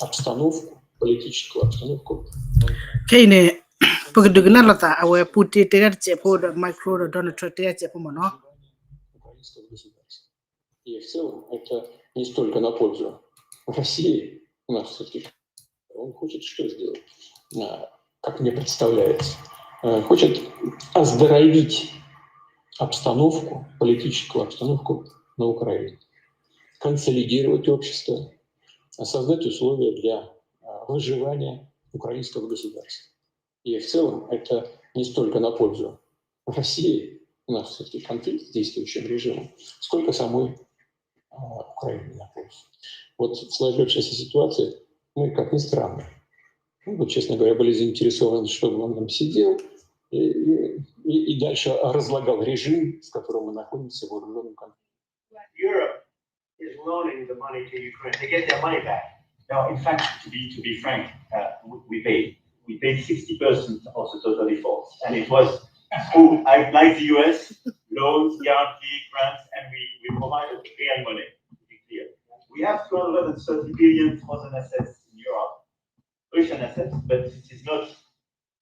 обстановку, политическую обстановку. ခဲအံၤန့ၣ် ပကဒုးကနၣ်လိာ်သး အဝဲ Putin တဲဒၣ်တစဲးဖိဒီး Macron ဒီး Donald Trump တဲဒၣ်တစဲးဖိမ့ၢ်နီၤ. Украинского государства. И в целом это не столько на пользу России, у нас все-таки он хочет что сделать, а, как мне представляется, э, хочет оздоровить обстановку, политическую обстановку на Украине, консолидировать общество, создать условия для а, выживания украинского государства. И в целом это не столько на пользу России, у нас все-таки конфликт с действующим режимом, сколько самой а, Украине на пользу. Вот в сложившейся ситуации мы, как ни странно, ну, вот, честно говоря, были заинтересованы, чтобы он там сидел и, и, и дальше разлагал режим, с которым мы находимся в вооруженном конфликте. Europe is loaning the money to Ukraine. They get their money back. Now, in fact, to be, to be frank, uh, we, we paid. We paid sixty percent of the total defaults. And it was through, uh, like the U S, loans, guarantee, grants, and we, we provided real money, to be clear. We have two hundred thirty billion frozen assets in Europe, Russian assets, but it is not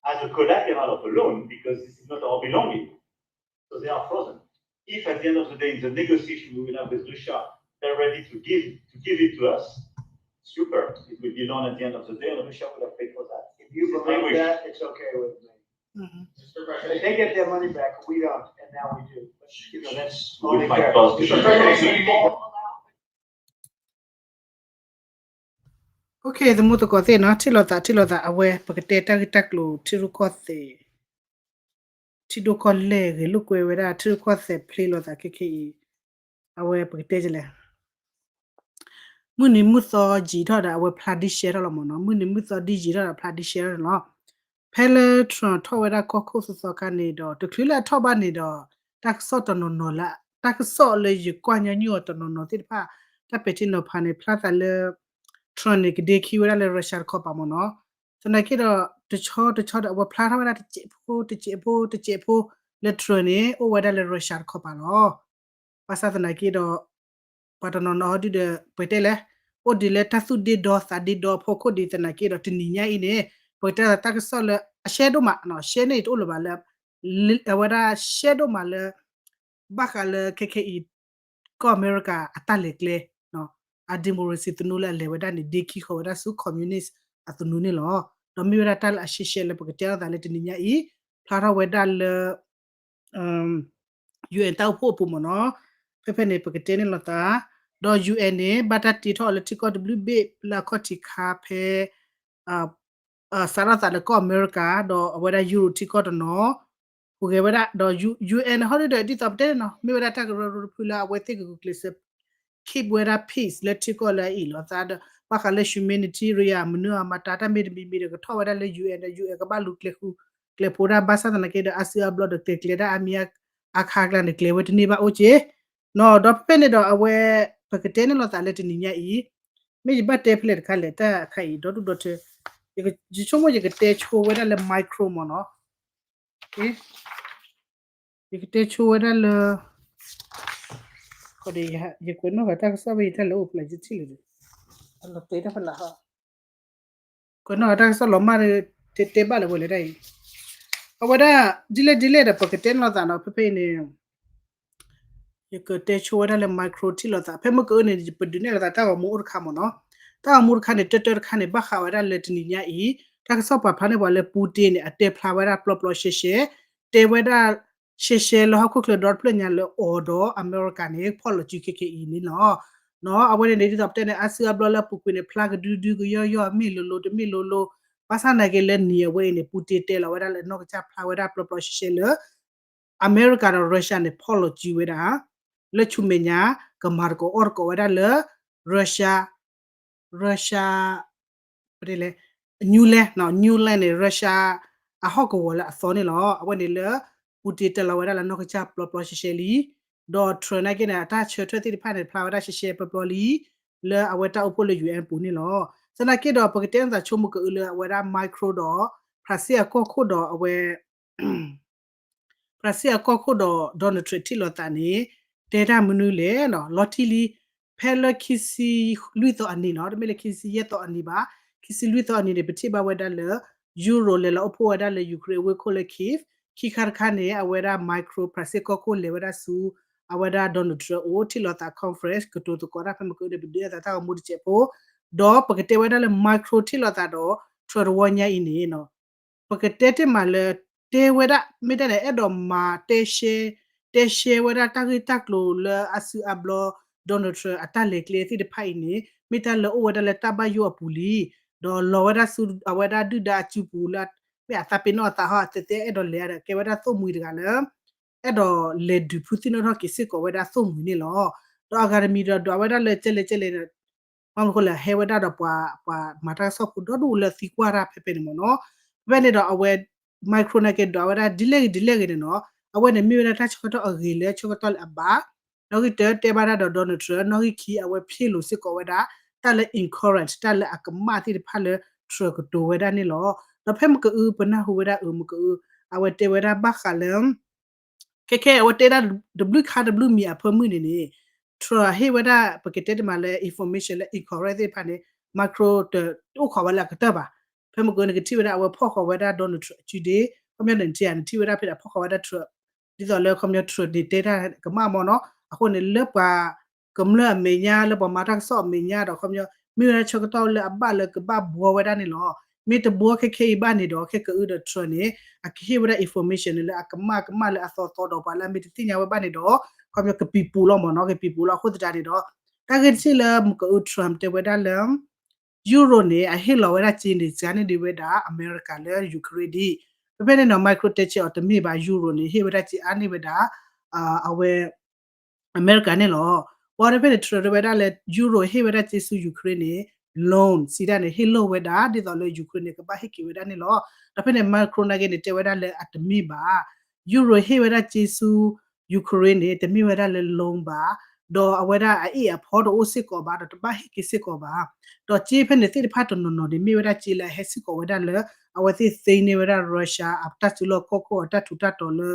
as a collateral of a loan because this is not our belonging. So they are frozen. If at the end of the day, in the negotiation we will have with Russia, they're ready to give, to give it to us, super. It will be done at the end of the day, and Russia would have paid for that. If you believe that, it's okay with me. If they get their money back, we don't, and now we do. But, you know, that's all they care. Okay, သမူသကိးသ့ၣ်နီၤ, ထံၣ်လိာ်သး ထံၣ်လိာ်သး အဝဲ ပကတဲတၢ်ဂ့ၢ်တၢ်ကျိၤ ထံရူၢ်ကီၢ်သဲး ထံဒိၣ်ကီၢ်လဲၢ်ဂ့ၤလိာ်ကွဲဝဲဒၣ် ထံရူၢ်ကီၢ်သဲးဖျ့လိာ်သးခဲခဲအံၤ, အဝဲပကတဲလဲၣ်, မုၢ်နံၤမုၢ်သီယံာ်ထီၣ်ဒီး အဝဲဖျါဒံရှဲထီၣ်လီၤမ့ၢ်နီၤ, မုၢ်နံၤမုၢ်သီဒံယံာ်ထီၣ်ဒီးဖျါဒံရှဲထီၣ်န့ၣ်လီၤ. ဖဲလၢ Trump ထီၣ်ဝဲဒၣ်ကီၢ်ခိၣ်သီသီခါန့ၣ်ဒီး တချုးလၢအထီၣ်ဘၣ်န့ၣ်ဒီး တၢ်ကစီၣ်တနီၤနီၤလၢ တၢ်ကစီၣ်လၢယကွၢ်ညီနုၢ်အီၤတနီၤနီၤသ့ၣ်တဖၣ် တၢ်ပဲာ်ထံနီၤဖးန့ၣ် ဖျါသးလၢ Trump န့ၣ် ကဒ့ခံဝဲဒၣ်လၢ Russia တခီပၤမ့ၢ်နီၤ. သနာ်က့ဒီး တဆီတဆီဒီး အဝဲဖျါထီၣ်ဝဲဒၣ်တစဲးဖိ တစဲးဖိ တစဲးဖိ လၢ Trump န့ၣ် အိၣ်ဝဲဒၣ်လၢ Russia တခီပၤလီၤ. ဘၣ်ဆၣ်သနာ်က့ဒီး ပှၤတနီၤနီၤဟီဒုဒီး ပှဲၤတဲလဲၣ်, အိၣ်ဒံးလၢတၢ်သူၣ်ဒ့ဒီသးဒ့ဒီဖီခိၣ်ဒံးသနာ်က့ဒီး တနံၤညါအံၤန့ၣ် ပှဲၤတဲတၢ်ကစီၣ်လၢ အရှဲဒိၣ်မး ရှဲန့ၣ်တအိၣ်လၢၤဘၣ်လၢ အဝဲဒၣ်ရှဲဒိၣ်မးလၢ ဘၣ်ဃးလၢခဲခဲအံၤ ကီၢ်အမဲရကၤအတၢ်လဲၤကျဲ အ democracy သနူလၢအလဲၤဝဲဒၣ်န့ၣ် ဒ့ခံဃီၤဝဲဒၣ်ဆူ communist အသနူန့ၣ်လီၤ. ဒီးမ့ၢ်ဝဲဒၣ်တၢ်လၢအရှဲရှဲလၢပကတဲလိာ်သးလၢတနံၤညါအံၤ ဖျါထီၣ်ဝဲဒၣ်လၢ UN တၢ်အိၣ်ဖှိၣ်အပူၤမ့ၢ်နီၤ. ဖဲဖဲန့ၣ် ပကတဲန့ၣ်လိာ်သး ဒီး UN န့ၣ် ဘၣ်တၢ်တ့ထီၣ်အီၤလၢထံကီၢ်တဘျုးဘ့ၣ် လၢအခီၣ်ထံးခါဖဲ စးထီၣ်သးလၢကီၢ်အမဲရကၤ ဒီးအဝဲဒၣ် Europe ထံကီၢ်တနီၤ ဟူးဂဲၤဝဲဒၣ် ဒီး UN ဟီဒုဒီး ဒ်သိးပတဲန့ၣ်နီၤ မ့ၢ်ဝဲဒၣ်တၢ်ကရၢကရိတဖုလၢအဝဲသ့ၣ်ကဂုာ်ကျဲးစၢး keep ဝဲဒၣ် peace လၢထံကီၢ်လၢအအံၤလိာ်သးဒီး ဘၣ်ဃးလၢ humanitarian မနုၤအမၤတၢ်တၢ်မ့ၢ်တမံၤမံၤဒီး ကထီၣ်ဝဲဒၣ်လၢ UN ဒီး UN ကဘၣ်လူၤကျဲၤဃုာ်ကျဲၤဖိးတၢ် ဘၣ်ဆၣ်သနာ်က့ဒီး အါစုအါဘျီဒီးကျဲၤကျဲၤတၢ်အါမံၤအခါအကျါန့ၣ် ကျဲၤဝဲတန့ၢ်ဘၣ်အိၣ်က့ၤ နီၤ ဒီးဖဲဖဲန့ၣ်ဒီးအဝဲ ပကတဲန့ၣ်လိာ်သးလၢတနံၤညါအံၤ မ့ၢ်ယဘၣ်တဲဖဲလဲၣ်တခါလဲၣ် တၢ်ခါအံၤ ဒီဒူၣ်ဒီထၢ ယဆိကမိၣ်ယကတဲဆိဝဲဒၣ်လၢ micro မ့ၢ်နီၤ ယကတဲဆိဝဲဒၣ်လၢ ယကွဲးနီၣ်ဃာ်တၢ်ကစီၣ်ဖဲယတၢ်လဲၤအိၣ်ဖျဲၣ်ယထံၣ်လၢ အလီၤတဲတၢ်ဖဲလၢ်ဟီ ကွဲးနီၣ်ဃာ်တၢ်ကစီၣ်လီၤမၢ် တဲတဲဘၣ်လၢဝဲလဲၣ်တၢ်အံၤ အဝဲဒၣ် ဒ်လဲၣ်ဒ်လဲၣ်ဒီး ပကတဲန့ၣ်လိာ်သးနီၤ ဖဲဖဲအံၤန့ၣ် ယကတဲဆိဝဲဒၣ်လၢ micro ထံၣ်လိာ်သး ဖဲမုၢ်ကအုန့ၣ် ပဒုးနဲၣ်လိာ်သးတၢ်ဂီၤမူအိၣ်တခါမ့ၢ်နီၤ တၢ်ဂီၤမူတခါန့ၣ် တၢတၢတခါန့ၣ် ဘၣ်ဃးဝဲဒၣ်လၢတနံၤညါအံၤ တၢ်ကစီၣ်ပာ်ဖျါန့ၢ်ပှၤလၢ Putin န့ၣ် အတဲဖျါဝဲဒၣ်ပျီပျီရှဲရှဲ တဲဝဲဒၣ် ရှဲရှဲလၢဟီၣ်ခိၣ်ချၢဒီတဖျၢၣ်ညါလၢအီၤဒီး အမဲရကၤန့ၣ် ဖီၣ်လီၤစုခဲခဲအံၤန့ၣ်လီၤ. နီၤ အဝဲန့ၣ်န့ၣ် ဒ်သိးပတဲန့ၣ် အါစုအါဘျီလၢအပူၤကွံာ်န့ၣ် ဖျါကဒုဒုကယီယီ မ့ၢ်လိၤလိၤတမ့ၢ်လိၤလိၤ ဘၣ်ဆၣ်သနာ်က့လၢနံၤအဝဲအံၤန့ၣ် Putin တဲလီၤဝဲဒၣ်လၢ နီၢ်ကစၢ်ဖျါဝဲဒၣ်ပျီပျီရှဲရှဲလၢ အမဲရကၤဒီး Russia န့ၣ် ဖီၣ်လီၤစုဝဲဒၣ် လၢဆူမဲာ်ညါ ကမၤသကိးအီၣ်သကိးဝဲဒၣ်လၢ Russia Russia ပတဲလဲၣ် New Land နီၤ New Land န့ၣ် Russia အဟီၣ်ကဝီၤလၢအသီန့ၣ်လီၤ. အဝဲန့ၣ်လၢ Putin တဲလီၤဝဲဒၣ်လၢနီၢ်ကစၢ်ပျီပျီရှဲရှဲလံ ဒီး Trump နာ်က့န့ၣ် အတၢ်ဆၢထၢၣ်သ့ၣ်တဖၣ်န့ၣ် ဖျါဝဲဒၣ်ရှဲရှဲပျီပျီလံ လၢအဝဲတၢ်အိၣ်ဖှိၣ်လၢ UN ပူၤန့ၣ်လီၤ. သနာ်က့ဒီး ပကတဲန့ၢ်သးဆိကမိၣ်ကအုလၢအဝဲဒၣ် micro ဒီး ဖရၣ်စ့ၣ်အကီၢ်ခိၣ်ဒီးအဝဲ ဖရၣ်စ့ၣ်အကီၢ်ခိၣ်ဒီး Donald Trump ထံၣ်လိာ်သးန့ၣ် တဲတၢ်မနုၤလဲၣ်နီၤ လီၤတံၢ်လံ ဖဲလၢခံဆံလွံၢ်သီအနံၤနီၤ, တမ့ၢ်လၢခံဆံယဲၢ်သီအနံၤဘၣ်, ခံဆံလွံၢ်သီအနံၤန့ၣ် ပထံၣ်ဘၣ်ဝဲဒၣ်လၢ Euro လဲၤလီၤအိၣ်ဖှိၣ်ဝဲဒၣ်လၢ Ukraine ဝ့ၢ်ခိၣ်လၢ Kyiv, ခံခါတခါန့ၣ် အဝဲဒၣ် Macron ဖရၣ်စ့ၣ်ကီၢ်ခိၣ်လဲၤဝဲဒၣ်ဆူ အဝဲဒၣ် Donald Trump အိၣ် ထံၣ်လိာ်သး conference ကတိၤသကိးတၢ် ဖဲမ့ၢ်ကဒီး ပဒုးအသးတၢ်ဂီၤမူတစဲးဖိ, ဒီးပကတဲဝဲဒၣ်လၢ Macron ထံၣ်လိာ်သးဒီး Trump တဝီညါအံၤန့ၣ် ပကတဲတ့ၢ်မးလၢ တဲဝဲဒၣ် မ့ၢ်တၢ်န့ၣ် အဲၣ်ဒိးမၤတဲရှဲ တဲရှဲဝဲဒၣ်တၢ်ဂ့ၢ်တၢ်ကျိၤလၢအစုအါဘျီ Donald Trump အတၢ်လဲၤကျဲသ့ၣ်တဖၣ်အံၤန့ၣ် မ့ၢ်တၢ်လၢအိၣ်ဝဲဒၣ်လၢတၢ်ဘၣ်ယိၣ်အပူၤလံ, ဒီးလီၤဝဲဒၣ်ဆူအဝဲဒၣ်ဒုၣ်ဒါအစုပူၤလၢ မ့ၢ်အသးပ့ၤနီၣ်အသးဟီ အသဲသဲအဲၣ်ဒိးလဲၤဒီး ကဲဝဲဒၣ်သိၣ်မှံၤတဂၤလၢ အဲၣ်ဒိးလဲၤဒုးဖုသ့ၣ်နီၣ်ထီၣ်က့ၤစ့ၢ်ကီးဝဲဒၣ်သိၣ်မှံၤန့ၣ်လီၤ. ဒီးအဂၤတမံၤဒီးဒွးဝဲဒၣ်လၢကဲလဲၣ်ကဲလဲၣ်န့ၣ် ဘၣ်မနုၤအဃိလဲၣ် ဟဲဝဲဒၣ်ဒီးပှၤ ပှၤမၤတၢ်ကစီၣ်ဖိဒီဒူၣ်လၢသံကွၢ်တၢ်ဖဲဖဲန့ၣ်မ့ၢ်နီၤ, ဖဲဖဲန့ၣ်ဒီးအဝဲ Macron န့ၣ်က့ၤဒွးဝဲဒၣ်ဒ်လဲၣ်ဂ့ၤဒ်လဲၣ်ဂ့ၤန့ၣ်နီၤ, အဝဲန့ၣ်မ့ၢ်ဝဲဒၣ်တၢ်ဆၢကတီၢ်အဂ့ၤလၢဆၢကတီၢ်လၢအဘၣ်, နီၣ်ဂံၢ်တၢတဲဘၣ်တၢ်ဒီး Donald Trump, နီၣ်ဂံၢ်ခံအဝဲဖျ့လိာ်စ့ၢ်ကီးဝဲဒၣ် တၢ်လၢ encourage တၢ်လၢအကမၣ်သ့ၣ်တဖၣ်လၢ Trump ကတိၤဝဲဒၣ်န့ၣ်လီၤ. ဒီးဖဲမ့ၢ်ကအု ပနၢ်ဟူဝဲဒၣ်အု မ့ၢ်ကအု အဝဲတဲဝဲဒၣ်ဘၣ်ဃးလၢ ခဲခဲအဝဲတဲဒၣ်တဘျုးခါတဘျုးမံၤအဖၢမုၢ်န့ၣ်န့ၣ် Trump ဟ့ၣ်ဝဲဒၣ် ပကတဲတမးလၢ information လၢ incorrect သ့ၣ်တဖၣ်န့ၣ် Macron တအိၣ်ခိးဝဲလၢအကတၢၢ်ဘၣ်. ဖဲမ့ၢ်ကနကထံၣ်ဝဲဒၣ် အဝဲဖီၣ်ဃီၤဝဲဒၣ် Donald Trump အစုဒ့, ခီပညီန့ၣ် နထံၣ်ဧါ နထံၣ်ဝဲဒၣ်ဖဲဒၣ်ဖီၣ်ဃီၤဝဲဒၣ် Trump ဒ်သိးလၢခီပညီ Trump န့ၣ်တဲတၢ်ကမၣ်မ့ၢ်နီၤ, အဃိန့ၣ် လၢပှၤကမျၢၢ်အမဲာ်ညါ လၢပှၤမၤတၢ်ကစီၣ်အမဲာ်ညါဒီး ခီပညီ မ့ၢ်ဝဲဒၣ်ဆၢကတီၢ်လၢအဘၣ်လၢကဘၣ်ဘှီဝဲဒၣ်န့ၣ်လီၤ. မ့ၢ်တဘှီခဲခဲအံၤဘၣ်န့ၣ်ဒီး ခဲကအုဒီး Trump န့ၣ် အကဟ့ၣ်ဝဲဒၣ် information န့ၣ်လၢအကမၣ်ကမၣ်လၢအသီသီဒီး ပှၤလၢအမ့ၢ်တသ့ၣ်ညါဝဲဘၣ်န့ၣ်ဒီး ခီပညီကပံၤပူၤလီၤမ့ၢ်နီၤ, ကပံၤပူၤလီၤ. အဃိသတးန့ၣ်ဒီး တၢ်ဂ့ၢ်တထံၣ်လၢမ့ၢ်ကအု Trump တဲဝဲဒၣ်လၢ Euro န့ၣ် အဟ့ၣ်လီၤဝဲဒၣ်စ့န့ၣ် စှၤန့ၢ်ဒံးဝဲဒၣ် အမဲရကၤလၢ Ukraine ဒ်, ဖဲဖဲန့ၣ်နီၤ Macron တဲဆဲးအီၤတမ့ၢ်ဘၣ် Euro န့ၣ် ဟ့ၣ်ဝဲဒၣ်စ့အါန့ၢ်ဝဲဒၣ် အဝဲ အမဲရကၤန့ၣ်လီၤ. ပှၤဖဲန့ၣ် Trump တဲဝဲဒၣ်လၢ Euro ဟ့ၣ်ဝဲဒၣ်စ့ဆူ Ukraine န့ၣ် loan စံးဒၣ်န့ၣ် ဟ့ၣ်လိာ်ဝဲဒၣ် ဒ်သိးလၢ Ukraine န့ၣ် ကဘၣ်ဟ့ၣ်က့ၤဝဲဒၣ်န့ၣ်လီၤ. ဒီးဖဲန့ၣ် Macron နာ်က့န့ၣ် တဲဝဲဒၣ်လၢအတမ့ၢ်ဘၣ် Euro ဟ့ၣ်ဝဲဒၣ်စ့ဆူ Ukraine န့ၣ် တမ့ၢ်ဝဲဒၣ်လၢ loan ဘၣ်, ဒီးအဝဲဒၣ်အအ့ၣ်အဖီတအိၣ်စ့ၢ်ကီးဘၣ် ဒီးတဘၣ်ဟ့ၣ်က့ၤစ့ၢ်ကီးဘၣ်. ဒီးစ့ဖဲန့ၣ်သ့ၣ်တဖၣ်တနီၤနီၤန့ၣ် မ့ၢ်ဝဲဒၣ်စ့လၢအဟဲစ့ၢ်ကီးဝဲဒၣ်လၢ အဝဲသ့ၣ်သ့န့ၢ်ဝဲဒၣ် Russia အတၢ်စုလီၢ်ခီၣ်ခိၣ်အတၢ်ထူးတၢ်တီၤလၢ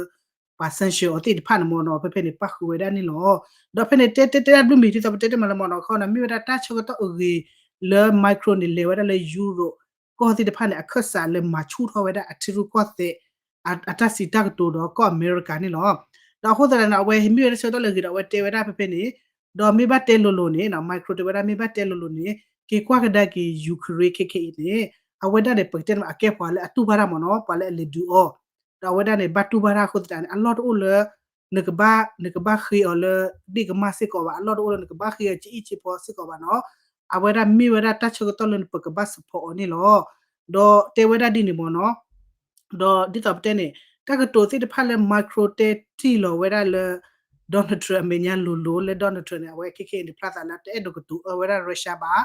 ပှၤ sanction အီၤသ့ၣ်တဖၣ်န့ၣ်မ့ၢ်နီၤ, ဖဲဖဲန့ၣ်ပၣ်ဃုာ်ဝဲဒၣ်န့ၣ်လီၤ. ဒီးဖဲန့ၣ်တဲတဲတဲဒၣ်ဘျုးမံၤ ဒ်သိးပတဲတဲမးလၢမ့ၢ်နီၤ ခီန့ၣ် မ့ၢ်ဝဲဒၣ်တၢ်ဆၢကတီၢ်အဂ့ၤလၢ Macron န့ၣ် လဲၤဝဲဒၣ်လၢ Europe ကီၢ်သ့ၣ်တဖၣ်န့ၣ် အခၢၣ်စးလၢမၤဆူၣ်ထီၣ်ဝဲဒၣ်အထံရူၢ်ကီၢ်သဲး အတၢ်စံးတၢ်ကတိၤဒီးကီၢ်အမဲရကၤန့ၣ်လီၤ. ဒီးအဃိသတးန့ၣ် အဝဲမ့ၢ်ဝဲဒၣ်ဆၢကတီၢ်လၢအဂ့ၤဒီး အဝဲတဲဝဲဒၣ်ဖဲဖဲန့ၣ်, ဒီးမ့ၢ်ဘၣ်တဲလိၤလိၤန့ၣ် Macron တဲဝဲဒၣ်မ့ၢ်ဘၣ်တဲလိၤလိၤန့ၣ် က့ၤကွၢ်ကဒါက့ၤ Ukraine ခဲခဲအံၤန့ၣ် အဝဲဒၣ်န့ၣ် ပကတဲန့ၣ် အကဲပှၤလၢအတူၢ်ဘၣ်တၢ်မ့ၢ်နီၤ, ပှၤလၢအလဲၤဒုးအီၤ, ဒီးအဝဲဒၣ်န့ၣ် ဘၣ်တူၢ်ဘၣ်တၢ်အဃိသတးန့ၣ် အလီၢ်တအိၣ်လၢ နကဘၣ် နကဘၣ်ဃ့အီၤလၢ ဒ့ၣ်ကမၣ်စ့ၢ်ကီးဘၣ်, အလီၢ်တအိၣ်လၢနကဘၣ်ဃ့အီၤကၠံအံၣ်ကၠံဖီစ့ၢ်ကီးဘၣ်နီၤ, အဝဲဒၣ်မ့ၢ်ဝဲဒၣ်တၢ်ဆၢကတီၢ်လၢပကဘၣ် support အီၤန့ၣ်လီၤ. ဒီးတဲဝဲဒၣ်ဒ်န့ၣ်မ့ၢ်နီၤ, ဒီးဒ်သိးပတဲန့ၣ် တၢ်ကတိၤသ့ၣ်တဖၣ်လၢ Macron တဲတ့ၢ်လီၤဝဲဒၣ်လၢ Donald Trump အမဲာ်ညါလိၤလိၤလၢ Donald Trump န့ၣ် အဝဲခဲခဲအံၤန့ၣ် ဖျါသးလၢတအဲၣ်ဒိးကတိၤအၢဝဲဒၣ် Russia ဘၣ်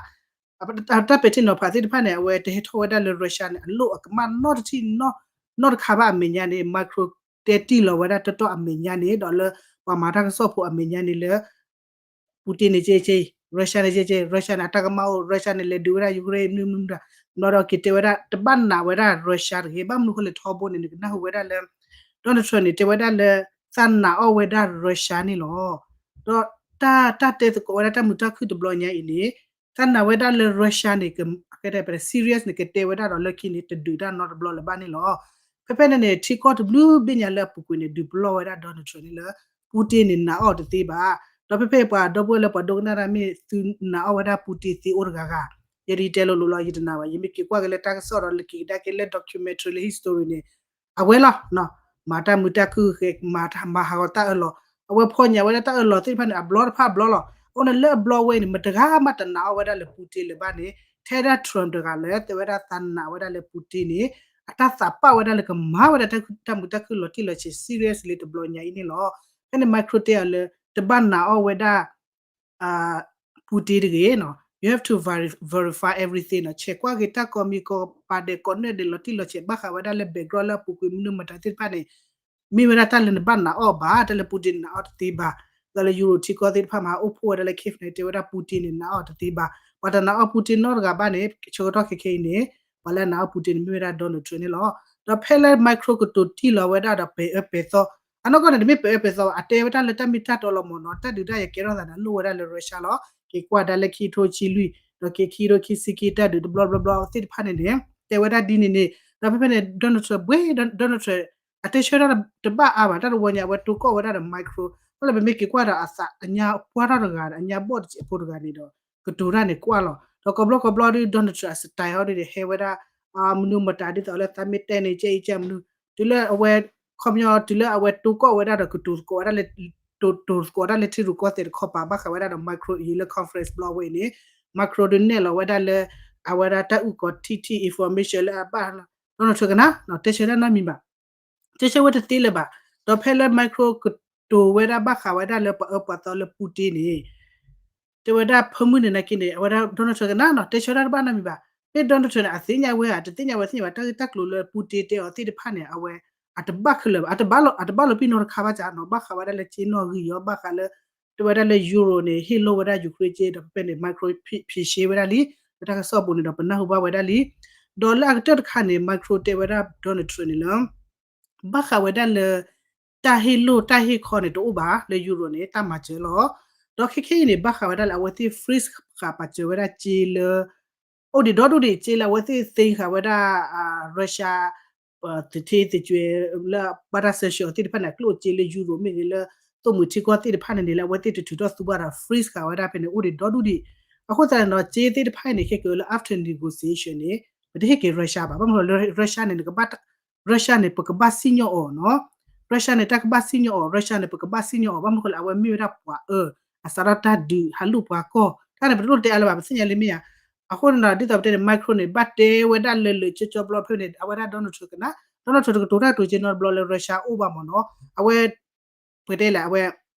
တၢ်ပဲာ်ထံနီၤဖးသ့ၣ်တဖၣ်န့ၣ် အဝဲတဟဲထီၣ်ဝဲဒၣ်လၢ Russia န့ၣ် အလိၣ်အကမၣ်နီတထံၣ် နီတခါဘၣ်အမဲာ်ညါန့ၣ် Macron တဲတ့ၢ်လီၤဝဲဒၣ်တီတီအမဲာ်ညါန့ၣ် ဒီးလၢပှၤမၤတၢ်ကစီၣ်ဖိအမဲာ်ညါန့ၣ်လၢ Putin န့ၣ်ကဲကဲ Russia န့ၣ်ကဲကဲ Russia န့ၣ် အတၢ်ကမၣ်အိၣ် Russia န့ၣ် လဲၤဒုးဝဲဒၣ် Ukraine မနုၤမနုၤ ဘျီဒီးက့ၤတဲဝဲဒၣ် တဘၣ်နာ်ဝဲဒၣ် Russia တဂ့ၤ ဘၣ်မနုၤအဃိလဲၣ်ထီဘိန့ၣ် နကနၢ်ဟူဝဲဒၣ်လၢ Donald Trump န့ၣ် တဲဝဲဒၣ်လၢ သးနာ်အီၣ်ဝဲဒၣ် Russia န့ၣ်လီၤ. ဒီးတၢ် တၢ်တဲသကိးဝဲဒၣ်တၢ်မုာ်တၢ်ခုၣ်တဘျီညါအံၤန့ၣ် သးနာ်ဝဲဒၣ်လၢ Russia န့ၣ် က serious န့ၣ် ကတဲဝဲဒၣ်ဒီးလၢခံန့ၣ် တဒုးတၢ်နီတဘျီလၢၤဘၣ်န့ၣ်လီၤ. ဖဲဖဲန့ၣ်န့ၣ် ထံကီၢ်တဘျုးဘ့ၣ်ညါလၢအပူၤကွံာ်န့ၣ် ဒုးပလီၢ်ဝဲဒၣ် Donald Trump န့ၣ်လၢ Putin န့ၣ် နာ်အီၣ်တသ့ဘၣ်. ဒီးဖဲဖဲပှၤဒီပုၢ်ဝဲၢ်လၢပှၤဒိကနၣ်တၢ်မ့ၢ်သုနာ်အီၣ်ဝဲဒၣ် Putin သ့အိၣ်တဂၤဂၤ, ယဲဒၣ်ယတဲလိၤလိၤလီၤ ယတနာ်ဘၣ် ယမ့ၢ်က့ၤကွၢ်က့ၤလၢတၢ်ကစီၣ်ဒီးလၢက့ၤကဒါက့ၤလၢ documentary လၢ history န့ၣ် အဝဲလီၤ မၤတၢ်မုာ်တၢ်ခုၣ်ဂဲၤ မၤဟးဂီၤတၢ်အၢၣ်လီၤ, အဝဲဖီၣ်ညါဝဲဒၣ်တၢ်အၢၣ်လီၤသ့ၣ်တဖၣ်န့ၣ် အဘျီတဖၣ်အဘျီလီၤ. အဃိန့ၣ်လၢအဘျီဝဲအံၤန့ၣ် မတဂၤမးတနာ်အီၣ်ဝဲဒၣ်လၢ Putin လၢၤဘၣ်န့ၣ် ထဲဒၣ် Trump တဂၤလၢ တဲဝဲဒၣ်သးနာ်ဝဲဒၣ်လၢ Putin န့ၣ် အတၢ်သးပာ်ဝဲဒၣ်လၢကမၤဝဲဒၣ်တၢ်မုာ်တၢ်ခုၣ်လီၤတံၢ်လီၤဆဲး seriously တဘျီညါအံၤန့ၣ်လီၤ. ဖဲန့ၣ် Macron တဲအီၤလၢ တဘၣ်နာ်အီၣ်ဝဲဒၣ် Putin တဂ့ၤနီၤ, you have to veri- verify everything နီၤ, ဆဲးကွၢ်က့ၤတၢ်ကိးမံၤကိးပၤဒဲးကိးနၢ်ဒဲးလီၤတံၢ်လီၤဆဲး ဘၣ်ဃးဝဲဒၣ်လၢ background လၢအပူၤကွံာ်မနုၤမတၤသ့ၣ်တဖၣ်န့ၣ် မ့ၢ်ဝဲဒၣ်တၢ်လၢနဘၣ်နာ်အီၣ်ဘၣ်, တၢ်လၢ Putin န့ၣ် နာ်အီၣ်တသ့ဘၣ်. ဒီးလၢ Euro ထံကီၢ်သ့ၣ်တဖၣ်မဟါအိၣ်ဖှိၣ်ဝဲဒၣ်လၢ Kyiv န့ၣ် တဲဝဲဒၣ် Putin န့ၣ် နာ်အီၣ်တသ့ဘၣ်. ပှၤတနာ်အီၣ် Putin နီတဂၤဘၣ်န့ၣ် ဆၢကတီၢ်ခဲခဲအံၤန့ၣ် ပှၤလၢအနာ်အီၣ် Putin န့ၣ် မ့ၢ်ဝဲဒၣ် Donald Trump န့ၣ်လီၤ. ဒီးဖဲလၢ Macron ကတိၤတံၢ်လီၤဝဲဒၣ်ဒီးပဲာ်အၢပဲာ်သီ, အနီၢ်ကီၢ်န့ၣ် တမ့ၢ်ပဲာ်အၢပဲာ်သီဘၣ်, အတဲဝဲဒၣ်လၢတၢ်မ့ၢ်တၢ်တီလီၤမ့ၢ်နီၤ, တၢ်ဒုးတၢ်ယၤကဲထီၣ်သးန့ၣ် အလိၣ်ဝဲဒၣ်လၢ Russia လီၤ. က့ၤကွၢ်ဒၣ်လၢခံကထိဆံလွံၢ် ဒီးက့ၤခံကထိခံဆံခံတၢ်ဒုးတဘျီဘျီဘျီသ့ၣ်တဖၣ်န့ၣ်န့ၣ် တဲဝဲဒၣ်ဒ်န့ၣ်န့ၣ် ဒီးဖဲဖဲန့ၣ် Donald Trump ဘှ့ Donald Trump အတဲဆၢတၢ်တဘၣ်အါဘၣ် တၢ်တဝီညါ အဝဲတိကီၢ်ဝဲဒၣ်ဒီး micro ဘၣ်လၢပမ့ၢ်က့ၤကွၢ်ဒီးအသးအညါပှၢ်ထီၣ်တဂၤ အညါဘီၣ်တစဲးဖိတဂၤန့ၣ်ဒီး ကတိၤတၢ်န့ၣ်ကွၢ်လီၤ. ဒီးကိးဘျီကိးဘျီဒီး Donald Trump အ style ဟီဒ်န့ၣ် ဟဲဝဲဒၣ် မနုၤမတၤဒ်သိးလၢသးမ့ၢ်တဲန့ၣ် ကဲအံၤကဲမနုၤ တုၤလၢအဝဲ ခီပညီတုၤလၢအဝဲတိကီၢ်ဝဲဒၣ်ဒီးကတိၤသကိးဝဲဒၣ်လၢ တိၤသကိးဝဲဒၣ်လၢထံရူၢ်ကီၢ်သဲးတခီပၤ ဘၣ်ဃးဝဲဒၣ်ဒီး micro အံၤလၢ conference ဘျီဝဲအံၤန့ၣ် micro ဒုးနဲၣ်လီၤဝဲဒၣ်လၢ အဝဲဒၣ်တၢ်အုၣ်ကီၤထံထံ information လၢအဘၣ် Donald Trump ကနၣ် တဲဆၢတၢ်နီတမံၤဘၣ် တဲဆၢဝဲတသ့လၢၤဘၣ်. ဒီးဖဲလၢ micro ကတိၤဝဲဒၣ်ဘၣ်ဃးဝဲဒၣ်လၢပှၤအၢပှၤသီလၢ Putin န့ၣ် တဲဝဲဒၣ်ဖၢမုၢ်န့ၣ်နာ်က့န့ၣ် အဝဲဒၣ် Donald Trump ကနၣ်နီၤ တဲဆၢတၢ်တဘၣ်နီတမံၤဘၣ်. မ့ၢ် Donald Trump န့ၣ် အသ့ၣ်ညါဝဲဧါ တသ့ၣ်ညါဝဲသ့ၣ်ညါဘၣ် တၢ်ဂ့ၢ်တၢ်ကျိၤလၢ Putin တဲအီၤသ့ၣ်တဖၣ်န့ၣ် အဝဲ အတဘၣ်ခဲလၢာ်ဘၣ် အတဘၣ်လိာ် အတဘၣ်လိာ်ပံၢ်နီတခါဘၣ်ကနီၤ ဘၣ်ဃးဝဲဒၣ်လၢက့နီၣ်ဂံၢ်အီၤ ဘၣ်ဃးလၢ တဲဝဲဒၣ်လၢ Euro န့ၣ် ဟ့ၣ်လိာ်ဝဲဒၣ် Ukraine က့ဒီးဖဲဖဲန့ၣ် micro ဖြေရှင်းဝဲဒၣ်လံ လၢတၢ်ကစီၣ်ပူၤန့ၣ်ဒီးပနၢ်ဟူဘၣ်ဝဲဒၣ်လံ. ဒီးလၢအကတၢၢ်တခါန့ၣ် micro တဲဝဲဒၣ် Donald Trump န့ၣ်လၢ ဘၣ်ဃးဝဲဒၣ်လၢ တၢ်ဟ့ၣ်လိာ်တၢ်ဟ့ၣ်ခီန့ၣ်တအိၣ်ဘၣ်လၢ Euro န့ၣ် တၢ်မၤစၢၤလီၤ. ဒီးခဲခဲအံၤန့ၣ် ဘၣ်ဃးဝဲဒၣ်လၢအဝဲသ့ၣ် freeze ဃာ်ပာ်စၢၤဝဲဒၣ်က့လၢ အိၣ်ဒံးဒီဒူၣ်ဒံး က့လၢအဝဲသ့ၣ်သ့ဃာ်ဝဲဒၣ် Russia သထ့သကွဲးလၢဘၣ်တၢ်ဆၢဆှၢအီၤသ့ၣ်တဖၣ်န့ၣ် အကျိၣ်အစ့လၢ Euro မ့ၢ်ဂ့ၤလၢ သိၣ်မှံၤထံကီၢ်သ့ၣ်တဖၣ်န့ၣ်န့ၣ် လၢအဝဲသ့ၣ်တထုးထီၣ်သူဘၣ်ဒီး freeze ဃာ်ဝဲဒၣ်ဖဲန့ၣ် အိၣ်ဒံးဒီဒူၣ်ဒံး. အဃိသတးန့ၣ်ဒီး က့သ့ၣ်တဖၣ်အံၤန့ၣ် ခဲကလၢ after negotiation န့ၣ် ပတဟ့ၣ်က့ၤ Russia ဘၣ်. ဘၣ်မနုၤလၢ Russia န့ၣ် နကဘၣ် Russia န့ၣ် ပကဘၣ်စံၣ်ညီၣ်အီၤနီၤ Russia န့ၣ် တၢ်ကဘၣ်စံၣ်ညီၣ်အီၤ Russia န့ၣ် ပကဘၣ်စံၣ်ညီၣ်အီၤ ဘၣ်မနုၤဃိလၢအဝဲမ့ၢ်ဝဲဒၣ်ပှၤအၢ အစးထီၣ်တၢ်ဒုး ဟးလူၢ်ပှၤကီၢ် တၢ်န့ၣ် ပတလိၣ်တဲအါလၢၤဘၣ် ပသ့ၣ်ညါလၢမ့ၢ်ဧါ. အဃိန့ၣ်ဒီး ဒ်သိးပတဲန့ၣ် micro န့ၣ် ဘၣ်တဲဝဲဒၣ်လၢလၢာ်ကၠီကၠီဘျီဖဲန့ၣ် အဝဲဒၣ် Donald Trump ကနၣ် Donald Trump တကတိၤတၢ်ကတိၤက့နီတဘျီလၢ Russia အိၣ်ဘၣ်မ့ၢ်နီၤ အဝဲ ပတဲလဲၣ် အဝဲ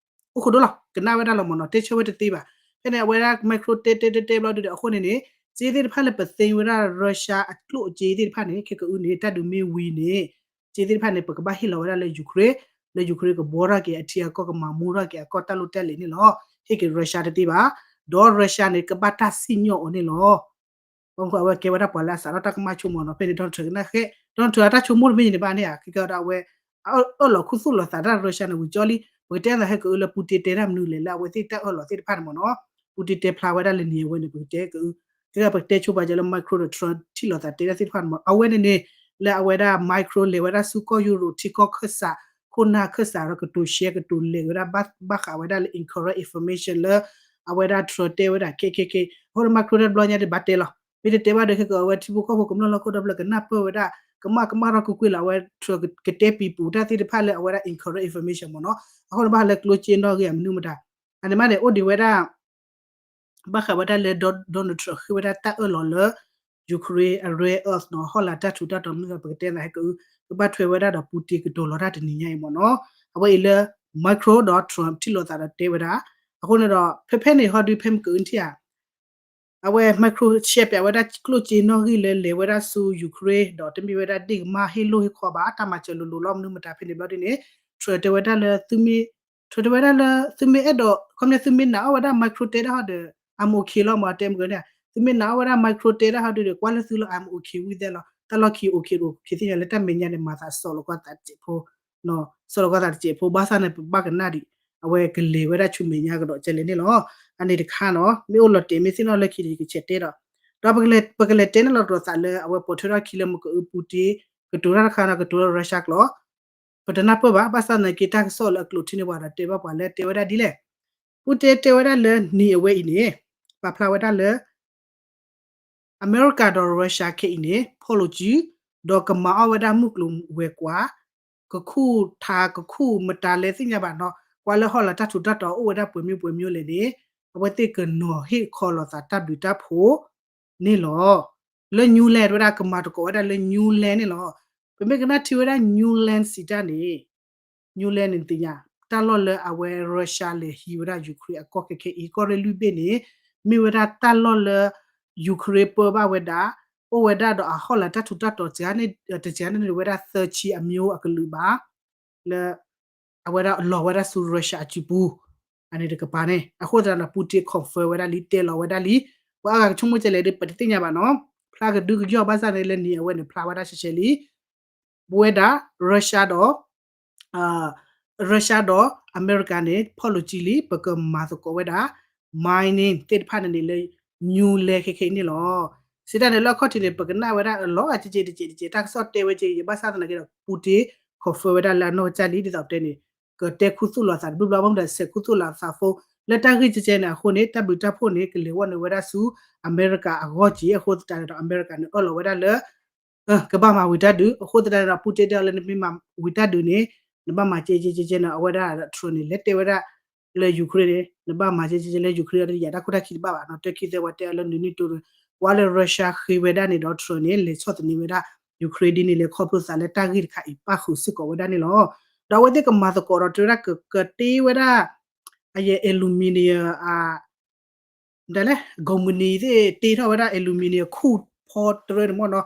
အိၣ်ခိးဒိၣ်လီၤ ကနၣ်ဝဲဒၣ်လီၤမ့ၢ်နီၤ တဲဆၢဝဲတသ့ဘၣ်. ဖဲန့ၣ် အဝဲဒၣ် micro တဲတဲတဲတဲဘျီဒုဒီး အဃိန့ၣ်န့ၣ် က့သ့ၣ်တဖၣ်လၢပသ့ဝဲဒၣ် Russia အကျိၣ်အစ့သ့ၣ်တဖၣ်န့ၣ် ခဲကအုန့ၣ် တၢ်ဒုးမ့ၢ်ဝံၤန့ၣ် က့သ့ၣ်တဖၣ်န့ၣ် ပကဘၣ်ဟ့ၣ်လီၤဝဲဒၣ်လၢ Ukraine လၢ Ukraine ကဘှီထီၣ်က့ၤအထံအကီၢ် ကမၤမူထီၣ်က့ၤအကီၢ်တၢ်လိၣ်တၢ်လဲၤန့ၣ်လီၤ. ဟ့ၣ်က့ၤ Russia တသ့ဘၣ်. ဒီး Russia န့ၣ် ကဘၣ်တၢ်စံၣ်ညီၣ်အီၤန့ၣ်လီၤ. ဘၣ်မနုၤဃိအဝဲကဲဝဲဒၣ်ပှၤလၢအစးထီၣ်တၢ်ကမၣ်ဆိကမိၣ်နီၤ ဖဲန့ၣ် Donald Trump ကနၣ်ဃဲ Donald Trump အတၢ်ဆိကမိၣ်တမ့ၢ်န့ၣ်ဘၣ်န့ၣ်ဧါ ခဲကဒီးအဝဲ အအၢၣ်လီၤခူသူၣ်လီၤသးတၢ် Russia န့ၣ် ဝံၤကၠီလံ ပကတဲသးဟဲကအုလၢ Putin တဲတၢ်မနုၤလဲၣ် လၢအဝဲသ့ၣ်တၢ်အၢၣ်လီၤသ့ၣ်တဖၣ်န့ၣ်မ့ၢ်နီၤ Putin တဲဖျါဝဲဒၣ်လၢနံၤအဝဲန့ၣ် ပကတဲကအု ခဲကဒီးပကတဲဆိပာ်စၢၤလၢ micro ဒီး Trump ထံၣ်လိာ်သးတဲတၢ်သ့ၣ်တဖၣ်န့ၣ်မ့ၢ် အဝဲန့ၣ်န့ၣ် လၢအဝဲဒၣ် micro လဲၤဝဲဒၣ်ဆူကီၢ်ယူရိး ထံကီၢ်ခၢၣ်စး ခိၣ်နၢ်ခၢၣ်စးဒီးကတိၤ share ကတိၤလဲၤဝဲဒၣ် ဘၣ်ဃးဝဲဒၣ်လၢ incorrect information လၢ အဝဲဒၣ် Trump တဲဝဲဒၣ်ခဲခဲခဲ အဃိဒီး micro တဘျီညါဒ်ဘၣ်တဲလီၤ မ့ၢ်တတဲဘၣ်ဒီးခဲကအဝဲထံဖိကီၢ်ဖိ ကမျၢၢ်လီၢ်ခိၣ်ဒီဖျၢၣ်ကနၢ်ပၢၢ်ဝဲဒၣ် ကမၣ်ကမၣ်ထီၣ်ကွ့ၢ်ကွ့ၢ်လီၤ အဝဲ Trump ကတဲပံၤပူၤတၢ်သ့ၣ်တဖၣ်လၢအဝဲဒၣ် incorrect information မ့ၢ်နီၤ အဃိန့ၣ်ဘၣ်လၢကျိၣ်စ့နီၣ်ဂံၢ်အမနုၤမတၤ အန့ၣ်မးန့ၣ် အိၣ်ဒံးဝဲဒၣ် ဘၣ်ဃးဝဲဒၣ်လၢ Donald Trump ဃ့ဝဲဒၣ်တၢ်အၢၣ်လီၤလၢ Ukraine အ rare earth နီၤ ဟီၣ်လာ်တၢ်ထူးတၢ်တီၤမနုၤ ပကတဲသးဟဲကအု ကဘၣ်ထွဲဝဲဒၣ်ဒီး Putin ကတိၤလီၤတၢ်တနံၤညါအံၤမ့ၢ်နီၤ အဝဲအံၤလၢ micro ဒီး Trump ထံၣ်လိာ်သးဒီးတဲဝဲဒၣ် အဃိန့ၣ်ဒီး ဖဲဖဲန့ၣ်ဟီဒုဖဲမ့ၢ်ကအုထံၣ်ဧါ အဝဲ micro share ပျးဝဲဒၣ်ကျိၣ်စ့နီၣ်ဂံၢ်လၢလဲၤဝဲဒၣ်ဆူ Ukraine ဒီးတမ့ၢ်ဝဲဒၣ်ဒ့ၣ်ကမၣ်ဟ့ၣ်လိၣ်ဟ့ၣ်ခီဘၣ် တၢ်မၤစၢၤလိၤလိၤလီၤမနုၤမတၤဖဲန့ၣ်ဘျီဒ်န့ၣ် Trump တဲဝဲဒၣ်လၢ Trump တဲဝဲဒၣ်လၢ သုမ့ၢ်အဲၣ်ဒိး ခီပညီသုမ့ၢ်နာ်အီၣ်ဝဲဒၣ် micro တဲတၢ်ဟီဒီး I'm okay လီၤမ့ၢ်တဲမ့ၢ်ကန့ၣ် သုမ့ၢ်နာ်အီၣ်ဝဲဒၣ် micro တဲတၢ်ဟီဒုဒီး ကွၢ်လၢသုလီၤ I'm okay with that လီၤ တၢ်လီၢ်ခံ okay တအိၣ် ကသ့ၣ်ညါလၢတၢ်မဲာ်ညါန့ၣ် မၤသးစီၤလီၤကီၢ်သးတစဲးဖိ စီၤလီၤကီၢ်သးတစဲးဖိ ဘၣ်ဆၣ်န့ၣ် ပဘၣ်ကနၣ်ဒံး အဝဲကလဲၤဝဲဒၣ်ဆူမဲာ်ညါကဒီးကဲလဲၣ်န့ၣ်လီၤ. အန့ၣ်တခါနီၤ မ့ၢ်အိၣ်လီၤတဲာ်မ့ၢ်သ့ၣ်နီၣ်လၢခံဒီး ယကဆဲးတဲဒီး ဒီးပကလဲၤတဲန့ၣ်လီၤတၢ်သးလၢ အဝဲပိာ်ထွဲထီၣ်ခံလၢမ့ၢ်ကအု Putin ကတိၤတၢ်တခါနီၤ ကတိၤလၢ Russia ကျိာ် ပတနၢ်ပၢၢ်ဘၣ် ဘၣ်ဆၣ်သနာ်က့တၢ်ကစီၣ်လၢအကျိာ်ထံန့ၣ်ပှၤဒီးတဲဘၣ်ပှၤလၢတဲဝဲဒၣ်ဒ်လဲၣ် Putin တဲဝဲဒၣ်လၢနံၤအဝဲအံၤန့ၣ် ပာ်ဖျါဝဲဒၣ်လၢ အမဲရကၤဒီး Russia ခဲအံၤန့ၣ် ဖီၣ်လိာ်စု ဒီးကမၤအီၣ်ဝဲဒၣ်မုၢ်ကျိၤဝဲၤကွာ် ကခူၣ်ထး ကခူၣ်မတၤလဲၣ်သ့ၣ်ညါဘၣ်နီၤ ကွၢ်လၢဟီၣ်လာ်တၢ်ထူးတၢ်တီၤအိၣ်ဝဲဒၣ်ပှဲၤမံၤပှဲၤမံၤလဲၣ်န့ၣ် အဝဲသ့ၣ်ကနီၤဟ့ၣ်ခီလိာ်သးတၢ်ဘျုးတၢ်ဖှိၣ်န့ၣ်လီၤ. လၢ Newland ဝဲဒၣ်ကမၤသကိးဝဲဒၣ်လၢ Newland န့ၣ်လီၤ. ပမ့ၢ်ကနၣ်ထံဝဲဒၣ် Newland စံးတၢ်န့ၣ် Newland န့ၣ်သ့ၣ်ညါ တၢ်လီၢ်လၢအဝဲ Russia လဲၤဟံးဝဲဒၣ် Ukraine အကီၢ်ခဲခဲအံၤ ကီၢ်ရ့ၣ်လွံၢ်ဘ့ၣ်န့ၣ် မ့ၢ်ဝဲဒၣ်တၢ်လီၢ်လၢ Ukraine ပၢဘၣ်ဝဲဒၣ် အိၣ်ဝဲဒၣ်ဒီးအဟီၣ်လာ်တၢ်ထူးတၢ်တီၤ တစှၤန့ၢ်ဝဲဒၣ်သၢဆံအမံၤအကလုာ်ဘၣ် လၢ အဝဲဒၣ်လီၤဝဲဒၣ်ဆူ Russia အစုပူၤ အန့ၣ်တကပၤန့ၣ် အဃိသတးဒီး Putin confirm ဝဲဒၣ်လံ တဲလီၤဝဲဒၣ်လံ ပှၤအါဂၤကဆိကမိၣ်ကလဲၣ်ဒီး ပတသ့ၣ်ညါဘၣ်နီၤ ဖျါကဒုကယီၢ်ဘၣ်ဆၣ်န့ၣ်လၢနံၤအဝဲန့ၣ် ဖျါဝဲဒၣ်ရှဲရှဲလံ ပဝဲဒၣ် Russia ဒီး Russia ဒီးအမဲရကၤန့ၣ် ဖီၣ်လိာ်စုလံ ပကမၤသကိးဝဲဒၣ် mining သ့ၣ်တဖၣ်န့ၣ်န့ၣ်လၢ New Land ခဲခဲအံၤန့ၣ်လီၤ. စံးတၢ်န့ၣ်လၢအခီၣ်ထံးန့ၣ် ပကနၣ်ဝဲဒၣ်အလီၤ အကက့တက့တက့ တၢ်ကစီၣ်တဲဝဲက့ ယဘၣ်ဆၣ်သနာ်က့ဒီး Putin confirm ဝဲဒၣ်လၢအနီၢ်ကစၢ်လံ ဒ်သိးပတဲန့ၣ် ကတဲခူသူၣ်လီၤသးတဘျီဘျီ ဘၣ်မနုၤဒီး ဆဲးခူသူၣ်လီၤသးဖိ လၢတၢ်ဂ့ၢ်ကဲကဲန့ၣ်အဃိန့ၣ် တၢ်ဘျုးတၢ်ဖှိၣ်န့ၣ် ကလဲၤဝဲနုာ်ဝဲဒၣ်ဆူ အမဲရကၤအဂီၢ်က့ အဃိသတးန့ၣ်ဒီး အမဲရကၤန့ၣ် အၢၣ်လီၤဝဲဒၣ်လၢ ကဘၣ်မၤဝံၤတၢ်ဒုး အဃိသတးန့ၣ်ဒီး Putin တဲအီၤလၢနမ့ၢ်မၤဝံၤတၢ်ဒုးန့ၣ် နဘၣ်မၤကဲကဲကဲကဲန့ၣ် အဝဲဒၣ် Trump န့ၣ် လဲၤတဲဝဲဒၣ်လၢ Ukraine န့ၣ် နဘၣ်မၤကဲကဲကဲလၢ Ukraine ဒီး ယတၢ်ခိၣ်တၢ်ခံတဘၣ်ဘၣ်နီၤ တၢ်ခံသ့ဝဲတဲအီၤလၢနုာ်နံၣ်တိၤ ဝဲလၢ Russia ဃ့ဝဲဒၣ်န့ၣ်ဒီး Trump န့ၣ် လဲၤဆီၣ်သနံးဝဲဒၣ် Ukraine ဒ်န့ၣ်လဲၣ် ခီဖျိသးလၢတၢ်ဂ့ၢ်တခါအံၤ ပၣ်ဃုာ်စ့ၢ်ကီးဝဲဒၣ်န့ၣ်လီၤ. ဒီးအဝဲသ့ၣ်ကမၤသကိးဒီးတဲဝဲဒၣ် ကတ့ဝဲဒၣ် အယဲ aluminium အ ဒ်လဲၣ် ကုမ္ပဏီသ့ၣ်တ့ထီၣ်ဝဲဒၣ် aluminium ခူၣ်ဖီတရၢန့ၣ်မ့ၢ်နီၤ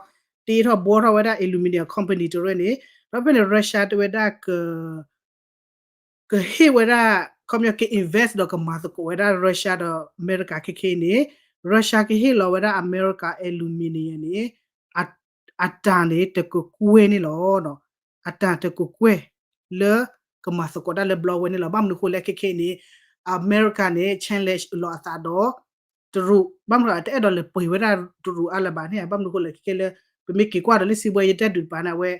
တ့ထီၣ်ဘှီထီၣ်ဝဲဒၣ် aluminium company တရၢန့ၣ် ဒီးဖဲန့ၣ် Russia တဲဝဲဒၣ် ကဟ့ၣ်ဝဲဒၣ် ခီပညီက invest ဒီးကမၤသကိးဝဲဒၣ် Russia ဒီးအမဲရကၤခဲခဲအံၤန့ၣ် Russia ကဟ့ၣ်လီၤဝဲဒၣ်အမဲရကၤ aluminium န့ၣ် အတၢ်န့ၣ် တကကွဲၢ်န့ၣ်လီၤ. အတၢ်တကကွဲၢ် လၢကမၤသကိးတၢ်လၢဘျီဝဲန့ၣ်လီၤ. ဘၣ်မနုၤဃိလဲၣ်ခဲခဲအံၤန့ၣ် အမဲရကၤန့ၣ် challenge လီၤအသးဒီး တရူး ဘၣ်မနုၤအတအဲၣ်ဒိးလဲၤပှ့ၤဝဲဒၣ်တရူးအါလၢၤဘၣ်န့ၣ် ဘၣ်မနုၤဃိလဲၣ်ခဲခဲလၢ ပမ့ၢ်က့ၤကွၢ်ဒီးလၢစံးဘှဲယတၢ်ဒုးတပၤန့ၣ် အဝဲ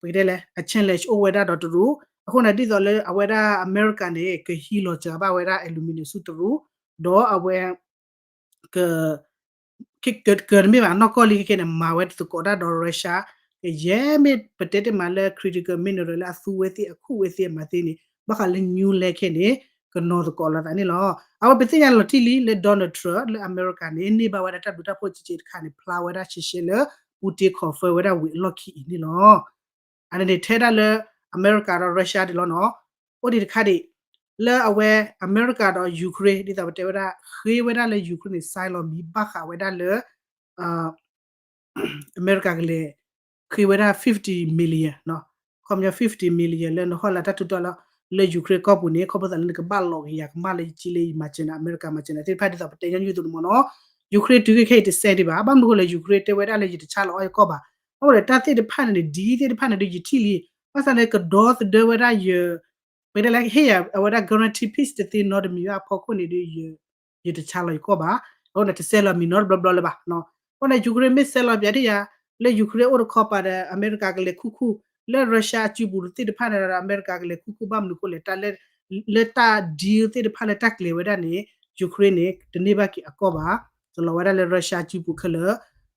ပကတဲလဲၣ် အ challenge အိၣ်ဝဲဒၣ်ဒီးတရူး အဃိန့ၣ် ဒ်သိးလၢအဝဲဒၣ်အမဲရကၤန့ၣ် ကဟံးလီၤစှၤဘၣ်ဝဲဒၣ် aluminium ဆူတရူး ဒီးအဝဲ က ကတမ့ၢ်ဘၣ် နီၢ်ကီၢ်လံခဲခဲန့ၣ် မၤဝဲသကိးတၢ်ဒီး Russia ကယဲၢ်မ့ၢ်ပတဲတ့ၢ်မးလၢ critical mineral လၢအသူဝဲသ့ၣ် အခူၣ်ဝဲသ့ၣ်အမၤသ့န့ၣ် ဘၣ်ဃးလၢ New Land ခဲန့ၣ် ကနီၤသကိးလီၤသးန့ၣ်လီၤ. အဝဲပသ့ၣ်ညါလီၤတံၢ်လံလၢ Donald Trump လၢအမဲရကၤန့ၣ် န့ၢ်ဘၣ်ဝဲဒၣ်တၢ်ဘျုးတၢ်ဖှိၣ်ကက့တခါန့ၣ် ဖျါဝဲဒၣ်ရှဲရှဲလၢ Putin confirm ဝဲဒၣ်ဝံၤအလီၢ်ခံအံၤန့ၣ်လီၤ. အန့ၣ်န့ၣ်ထဲဒၣ်လၢအမဲရကၤဒီး Russia ဒ်လီၤနီၤ အိၣ်ဒံးတခါဒံး လၢအဝဲအမဲရကၤဒီး Ukraine ဒ်သိးပတဲဝဲဒၣ် ဃ့ဝဲဒၣ်လၢ Ukraine န့ၣ် စဲးလီၤမံၤဘၣ်ဃးဝဲဒၣ်လၢ အမဲရကၤကလဲၤ ဃ့ဝဲဒၣ် fifty million နီၤ ခီပညီ fifty million လၢနဟီၣ်လၢတၢ်ထူးတၢ်တီၤလၢ Ukraine ကီၢ်ပူၤန့ၣ် ခီဖျိသးလၢနကဘၣ်လီၤက့ၤယၤကမၣ်လၢယကံလၢယမၤစၢၤနၤ အမဲရကၤမၤစၢၤနၤသ့ၣ်တဖၣ်ဒ်သိးပတဲညီနုၢ်အသိးန့ၣ်မ့ၢ်နီၤ Ukraine တုၤခဲခဲအံၤတစဲးဒံးဘၣ် ဘၣ်မနုၤဃိလဲၣ် Ukraine တဲဝဲဒၣ်လၢယတဆါလီၤအီၣ်ယကီၢ်ဘၣ် ဘၣ်မနုၤလဲၣ် တၢ်သ့ၣ်တဖၣ်န့ၣ်န့ၣ် ဒ်သ့ၣ်တဖၣ်န့ၣ်ဒီးယထံၣ်လံ ဘၣ်ဆၣ်န့ၣ်ကဒီသဒၢဝဲဒၣ်ယ ပတဲလဲၣ်ဟ့ၣ်ယၤအဝဲဒၣ် guarantee peace တသ့နီတမံၤဘၣ်အဖီခိၣ်န့ၣ်ဒီး ယတဆါလီၤယကီၢ်ဘၣ် အဃိန့ၣ် တစဲးလီၤမံၤနီတဘျီဘျီလၢၤဘၣ် အဃိန့ၣ် Ukraine မ့ၢ်စဲးလီၤပၠးဒ်ယၤ လၢ Ukraine အိၣ်တခီပၤဒီး အမဲရကၤကလဲၤခူၣ်ခူၣ် လၢ Russia အစုပူၤသ့ၣ်တဖၣ်န့ၣ်ဒီး အမဲရကၤကလဲၤခူၣ်ခူၣ်ဘၣ်မနုၤအဃိလဲၣ် တၢ်လၢ လၢတၢ် deal သ့ၣ်တဖၣ်လၢတၢ်ကျဲၤဝဲဒၣ်န့ၣ် Ukraine န့ၣ် တန့ၢ်ဘၣ်က့ၤအကီၢ်ဘၣ် ကလီၤဝဲဒၣ်လၢ Russia အစုပူၤခဲလၢာ်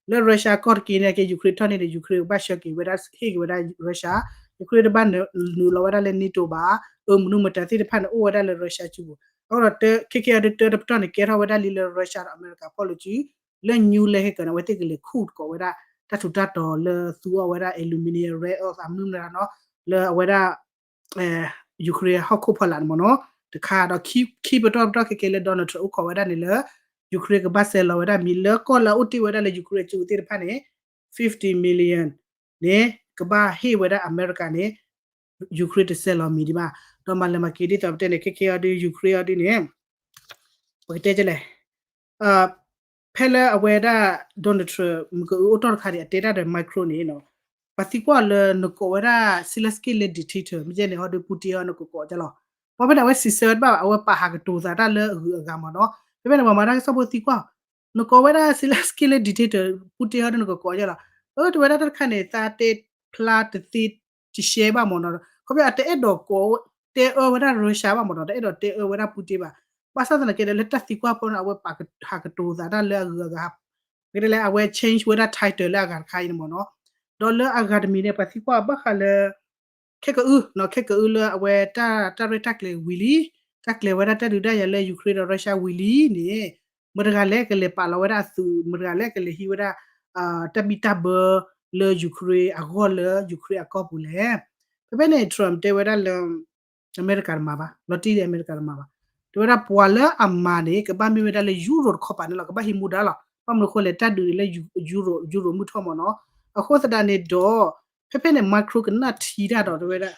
လၢ Russia ကီၢ်တက့ၢ်န့ၣ်က့ Ukraine ထီၣ်န့ၢ်ဒီး Ukraine ကဘၣ်ဆှၢက့ၤဝဲဒၣ် ဟ့ၣ်က့ၤဝဲဒၣ် Russia Ukraine တဘၣ်နုာ်လီၤဝဲဒၣ်လၢ NATO ဘၣ် အၢမနုၤမတၤသ့ၣ်တဖၣ်န့ၣ် အိၣ်ဝဲဒၣ်လၢ Russia အစုပူၤ အဃိဒီး ခဲကဲအီၤဒ်တၢတပတီၢ်န့ၣ် ကဲထီၣ်ဝဲဒၣ်လံလၢ Russia ဒီးအမဲရကၤ policy လၢ New Land ဟဲကၢၤန့ၣ် အဝဲသ့ၣ်ကလဲၤခူၣ်သကိးဝဲဒၣ် တၢ်ထူးတၢ်တီၤလၢသူအီၣ်ဝဲဒၣ် aluminium rare earth အမနုၤမတၤနီၤ လၢအဝဲဒၣ် Ukraine ဟီၣ်ခိၣ်ဖီလာ်န့ၣ်မ့ၢ်နီၤ တခါဒီး ခံပတီၢ်ပတီၢ်ခဲကဲလၢ Donald Trump အိၣ်ခိးဝဲဒၣ်န့ၣ်လၢ Ukraine ကဘ၁းစဲးလီၤဝဲဒၣ်မံၤလၢကီၢ်လၢအအိၣ်တ့ၢ်ဝဲဒၣ်လၢ Ukraine အစုပူၤသ့ၣ်တဖၣ်န့ၣ် fifty million န့ၣ် ကဘ၁းဟ့ၣ်ဝဲဒၣ်အမဲရကၤန့ၣ် Ukraine တစဲးလီၤမံၤဒံးဘၣ် ဒီးမၤလဲၤမၤက့ၤဒ်သိးပတဲန့ၣ် ခဲကဲအီၤဒ် Ukraine အီၤဒ်န့ၣ် ပကတဲကလဲၣ် ဖဲလၢအဝဲဒၣ် Donald Trump မုၢ်ကအုအိၣ်တီၢ်တခါန့ၣ် အတဲတၢ်ဒီး Macron န့ၣ် ပှၤသံကွၢ်လၢနကိးဝဲဒၣ် Zelensky လၢ dictator မ့ၢ်ကဲန့ၣ် ဟီဒ် Putin ဟီနကကိးကလီၤ ပှၤဖဲန့ၣ် အဝဲစံးဆၢတဘၣ်ဘၣ် အဝဲပာ်ဟးကတိၤသးတၢ်လၢအဂုၤအဂၤမ့ၢ်နီၤ ဖဲဖဲန့ၣ် ပှၤမၤတၢ်ကစီၣ်ဖိသံကွၢ် နကိးဝဲဒၣ် Zelensky လၢ dictator Putin ဟီဒ်နကကိးကလီၤ အၢ တဝဲဒၣ်တၢ်တခါန့ၣ် သးတဲဖျါတသ့တရှဲဘၣ်မ့ၢ်နီၤ ခီဖျိအတအဲၣ်ဒိးကိး တဲအၢဝဲဒၣ် Russia ဘၣ်မ့ၢ်နီၤ တအဲၣ်ဒိးတဲအၢဝဲဒၣ် Putin ဘၣ် ဘၣ်ဆၣ်သနာ်က့ဒီး လၢတၢ်သံကွၢ်ဖိန့ၣ် အဝဲပာ်ဟးကတိၤသးတၢ်လၢအဂုၤအဂၤ ကဲဒ်လဲၣ် အဝဲ change ဝဲဒၣ် title လၢအဂၤတခါအံၤန့ၣ်မ့ၢ်နီၤ ဒီးလၢအဂၤတမံၤန့ၣ် ပှၤသံကွၢ်ဘၣ်ဃးလၢ ခဲကအု ခဲကအုလၢအဝဲတၢ် တၢ်ရဲၣ်တၢ်ကျဲၤဝံၤလံ တၢ်ကျဲၤဝဲဒၣ်တၢ်ဒုးတၢ်ယၤလၢ Ukraine ဒီး Russia ဝံၤလံန့ၣ် မတၤတဂၤလဲၣ်ကလဲၤပာ်လီၤဝဲဒၣ်အသုး မတၤတဂၤလဲၣ်ကလဲၤဟံးဝဲဒၣ် တၢ်ဘံၣ်တၢ်ဘၢလၢ Ukraine အဂီၢ်လၢ Ukraine အကီၢ်ပူၤလဲၣ်. ဖဲဖဲန့ၣ် Trump တဲဝဲဒၣ်လၢ အမဲရကၤတမၤဘၣ် လီၤတံၢ်လၢအမဲရကၤတမၤဘၣ် တဲဝဲဒၣ်ပှၤလၢအမၤန့ၣ် ကဘၣ်မ့ၢ်ဝဲဒၣ်လၢ Europe တခီပၤန့ၣ်လီၤ ကဘၣ်ဟံးမူဒါလီၤ ဘၣ်မနုၤအဃိလဲၣ် တၢ်ဒုးန့ၣ်လၢ Europe Europe မုၢ်ထီၣ်မ့ၢ်နီၤ အဃိသတးန့ၣ်ဒီး ဖဲဖဲန့ၣ် Macron ကနၣ်ထံတၢ်ဒီးတဲဝဲဒၣ်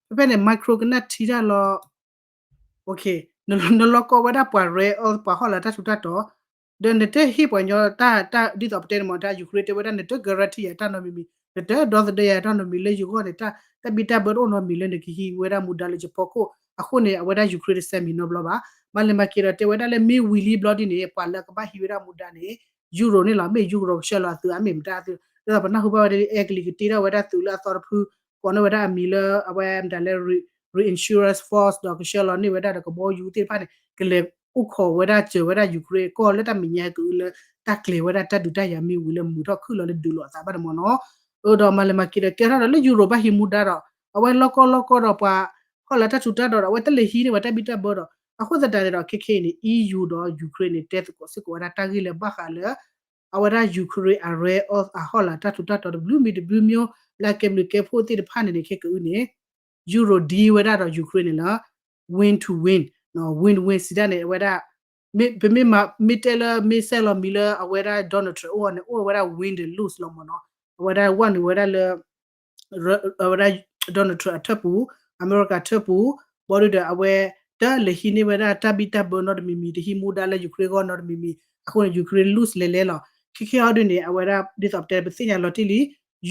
ဖဲဖဲန့ၣ် Macron ကနၣ်ထံတၢ်လီၤ နလီၤကီဝဲဒၣ်ပှၤ rare earth ပှၤဟီၣ်လၢတၢ်ထူးတၢ်တီၤ ဒီးနတဟ့ၣ်ပှၤကညီတၢ် တၢ်ဒ်သိးပတဲန့ၣ်မ့ၢ် တၢ် Ukraine တဲဝဲဒၣ် နတ guarantee ယၤတၢ်နီတမံၤမံၤ နတဒီသဒၢယၤတၢ်နီတမံၤလၢယဂီၢ်န့ၣ် တၢ် တၢ်ဘံၣ်တၢ်ဘၢတအိၣ်နီတမံၤလၢနကဟံးဝဲဒၣ်မူဒါလၢယဖီခိၣ် အဃိန့ၣ် အဝဲဒၣ် Ukraine တဆဲးမံၤနီတဘျီဘၣ်. မၤလဲၤမၤက့ၤဒီးတဲဝဲဒၣ်လၢမ့ၢ်ဝံၤလံဘျီဒ်န့ၣ် ပှၤလၢကဘၣ်ဟံးဝဲဒၣ်မူဒါန့ၣ် Europe န့ၣ်လီၤ. မ့ၢ် Europe ကဆှၢလီၤအသုးအါမ့ၢ်မတၤအသုး ဒ်သိးပနၢ်ဟူဘၣ်ဝဲဒၣ် အဲကလံးကတ့ထီၣ်ဝဲဒၣ်သုးလၢအသီတဖု ကိးန့ၢ်ဝဲဒၣ်အမံၤလၢအဝဲမတၤလဲၣ် Reinsurance Force ဒီးကဆှၢလီၤန့ၢ်ဝဲဒၣ်ဒီးကဘီယူၤသ့ၣ်တဖၣ်န့ၣ် ကလဲၤအိၣ်ခိးဝဲဒၣ်စၢၤဝဲဒၣ် Ukraine ကီၢ်လၢတၢ်မဲာ်ညါကအုလၢ တၢ်ကျဲၤဝဲဒၣ်တၢ်ဒုးတၢ်ယၤမ့ၢ်ဝံၤလၢမုာ်ထီၣ်ခုၣ်လီၤလၢဒုးလိာ်အသးဘၣ်န့ၣ်မ့ၢ်နီၤ. အၢဒီးမၤလဲၤမၤက့ၤဒီးကဲထီၣ်ဒီးလၢ Europe ဘၣ်ဟံးမူဒါဒီး အဝဲလီၢ်ကီၢ်လီၢ်ကီၢ်ဒီးပှၤ ဟီၣ်လာ်တၢ်ထူးတၢ်တီၤဒီး အဝဲတလဲၤဟံးန့ၢ်ဝဲတၢ်ဘံၣ်တၢ်ဘၢဒီး အဃိသတးန့ၣ်ဒီး ခဲခဲအံၤန့ၣ် EU ဒီး Ukraine န့ၣ် တဲသကိးစ့ၢ်ကီးဝဲဒၣ်တၢ်ဂ့ၢ်လၢဘၣ်ဃးလၢ အဝဲဒၣ် Ukraine အ rare earth အဟီၣ်လာ်တၢ်ထူးတၢ်တီၤတဘျုးမံၤတဘျုးမံၤ လၢအကဲဘျုးကဲဖှိၣ်သ့ၣ်တဖၣ်န့ၣ်န့ၣ် ခဲကအုန့ၣ် Europe deal ဝဲဒၣ်ဒီး Ukraine န့ၣ်လီၤ. Win to win, win win စံးတၢ်န့ၣ် အဝဲဒၣ် ပမ့ၢ်တဲလၢ မ့ၢ်စဲးလီၤမံၤလၢအဝဲဒၣ် Donald Trump အိၣ်န့ၣ် အိၣ်ဝဲဒၣ် win ဒီး lose လီၤမ့ၢ်နီၤ. အဝဲဒၣ်ဝဲနုာ်ဝဲဒၣ်လၢ အဝဲဒၣ် Donald Trump အထၢၣ်ပူၤ အမဲရကၤထၢၣ်ပူၤ ဘီဒုဒီးအဝဲ တလဲၤဟံးန့ၢ်ဝဲဒၣ်တၢ်ဘံၣ်တၢ်ဘၢနီတမံၤမံၤ တဟံးမူဒါလၢ Ukraine ဂီၢ်နီတမံၤမံၤ အဃိန့ၣ် Ukraine lose လဲၤလဲၤလီၤ. ခဲခဲအံၤဒုန့ၣ် အဝဲဒၣ်ဒ်သိးပတဲပသ့ၣ်ညါလီၤတံၢ်လံ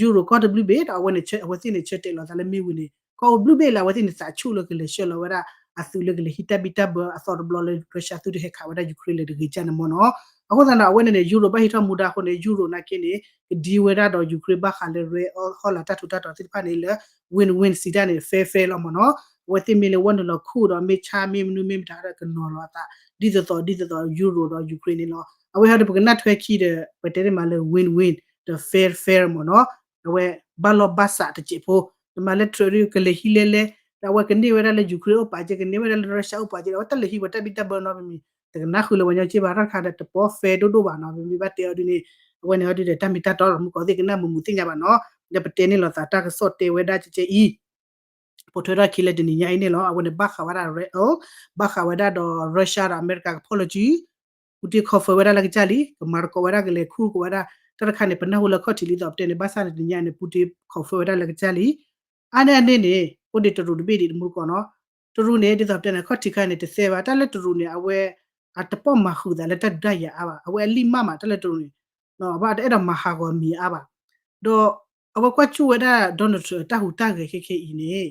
Europe ကီၢ်တဘျုးဘ့ၣ်ဒီး အဝဲသ့ၣ်န့ၣ်ဆၢတဲာ်လီၤသးလၢမ့ၢ်ဝံၤန့ၣ် ကီၢ်အိၣ်ဘျုးဘ့ၣ်လၢအဝဲသ့ၣ်န့ၣ်သးဆူၣ်လၢကလဲၤဆှၢလီၤဝဲဒၣ် အသုးလၢကလဲၤဟံးတၢ်ဘံၣ်တၢ်ဘၢအသီတဘျီလၢ Russia သုးတဟဲခးဝဲဒၣ်ယူၤခရ့ၣ်လၢၤတဂ့ၤကၢ်န့ၣ်မ့ၢ်နီၤ. အဃိသတးဒီး အဝဲန့ၣ်န့ၣ် ယူရိၤဘၣ်ဟံးထီၣ်မူဒါအဃိန့ၣ် ယူရိၤနာ်က့န့ၣ် ကဒံဝဲဒၣ်ဒီးယူၤခရ့ၣ်ဘၣ်ဃးလၢ rare earth ဟီၣ်လာ်တၢ်ထူးတၢ်တီၤသ့ၣ်တဖၣ်န့ၣ်လၢ win win စံးတၢ်န့ၣ် fair fair လီၤမ့ၢ်နီၤ. အဝဲသ့ၣ်မ့ၢ်လၢဝဲနုာ်လီၤခူၣ်ဒီးမ့ၢ်ဆါမ့ၢ်မနုၤမ့ၢ်မတၤဒီးကနီၤလီၤအသး ဒ်သိးသိးဒ်သိးသိး ယူရိၤဒီးယူၤခရ့ၣ်န့ၣ်လီၤ. အဝဲဟီဒီးပကနၣ်ထွဲခံဒီး ပတဲန့ၢ်မးလၢ win win ဒီး fair fair မ့ၢ်နီၤ. အဝဲဘၣ်လီၢ်ဘၣ်စးတစဲးဖိ နမၤလၢ trade ကလဲၤဟံးလဲလဲ ဒီးအဝဲကန့ၢ်ဝဲဒၣ်လၢယူၤခရ့ၣ်အိၣ်ပာ်က့ ကန့ၢ်ဝဲဒၣ်လၢ Russia အိၣ်ပာ်က့ အဝဲတၢ်လဲၤဟံးဝဲတၢ်ဘံၣ်တၢ်ဘၢနီတမံၤမံၤ တကနၣ်ဃုာ်လၢပှၤညီက့ဘၣ် တၢ်တခါဒီးတပီ fair ဒိၣ်ဒိၣ်ဘၣ်နီၤ. မ့မ့ၢ်ဘၣ်တဲအီၤဒ်န့ၣ် အဝဲန့ၣ်အီၤဒ်ဒီးတၢ်မ့ၢ်တၢ်တီလီၤ မုၢ်ကီၢ်သ့ၣ်ကနၣ်မုာ်မုာ်သ့ၣ်ညါဘၣ်နီၤ. ဒီးပတဲန့ၢ်လီၤသးတၢ်ကစီၣ်တဲဝဲဒၣ်ကဲကဲအံၤ ပိာ်ထွဲထီၣ်ခံလၢတနံၤညါအံၤန့ၣ်လီၤ. အဝဲန့ၣ်ဘၣ်ဃးဝဲဒၣ် rare earth ဘၣ်ဃးဝဲဒၣ်ဒီး Russia ဒီးအမဲရကၤကဖီၣ်လီၤစု Putin confirm ဝဲဒၣ်လၢကစၢ်လံ ကမၤသကိးဝဲဒၣ်ကလဲၤခူၣ်ကဝဲဒၣ် တၢ်တခါန့ၣ် ပနၢ်ဟူလၢခီၣ်ထံးလံ ဒ်သိးပတဲန့ၣ် ဘၣ်ဆၣ်န့ၣ်တနံၤညါန့ၣ် Putin confirm ဝဲဒၣ်လၢကစၢ်လံ. အါန့ၢ်အန့ၣ်န့ၣ် အိၣ်ဒံးတရူးတဘ့ၣ်ဒံးတမူတကိးနီၤ. တရူးန့ၣ် ဒ်သိးပတဲန့ၣ် ခီၣ်ထံးခါန့ၣ် တသဲဘၣ် တၢ်လၢတရူးန့ၣ် အဝဲ အတပီၢ်မၤဃုာ်သးလၢတၢ်ဒုးတၢ်ယၤအါဘၣ် အဝဲအလံၣ်မၢ်မး တၢ်လၢတရူးန့ၣ် ဘၣ်တအဲၣ်ဒိးမၤဟးဂီၤမံၤအါဘၣ်. ဒီးအဝဲကွၢ်ကၠူၣ်ဝဲဒၣ် Donald Trump တၢ်ဟူးတၢ်ဂဲၤခဲခဲအံၤန့ၣ်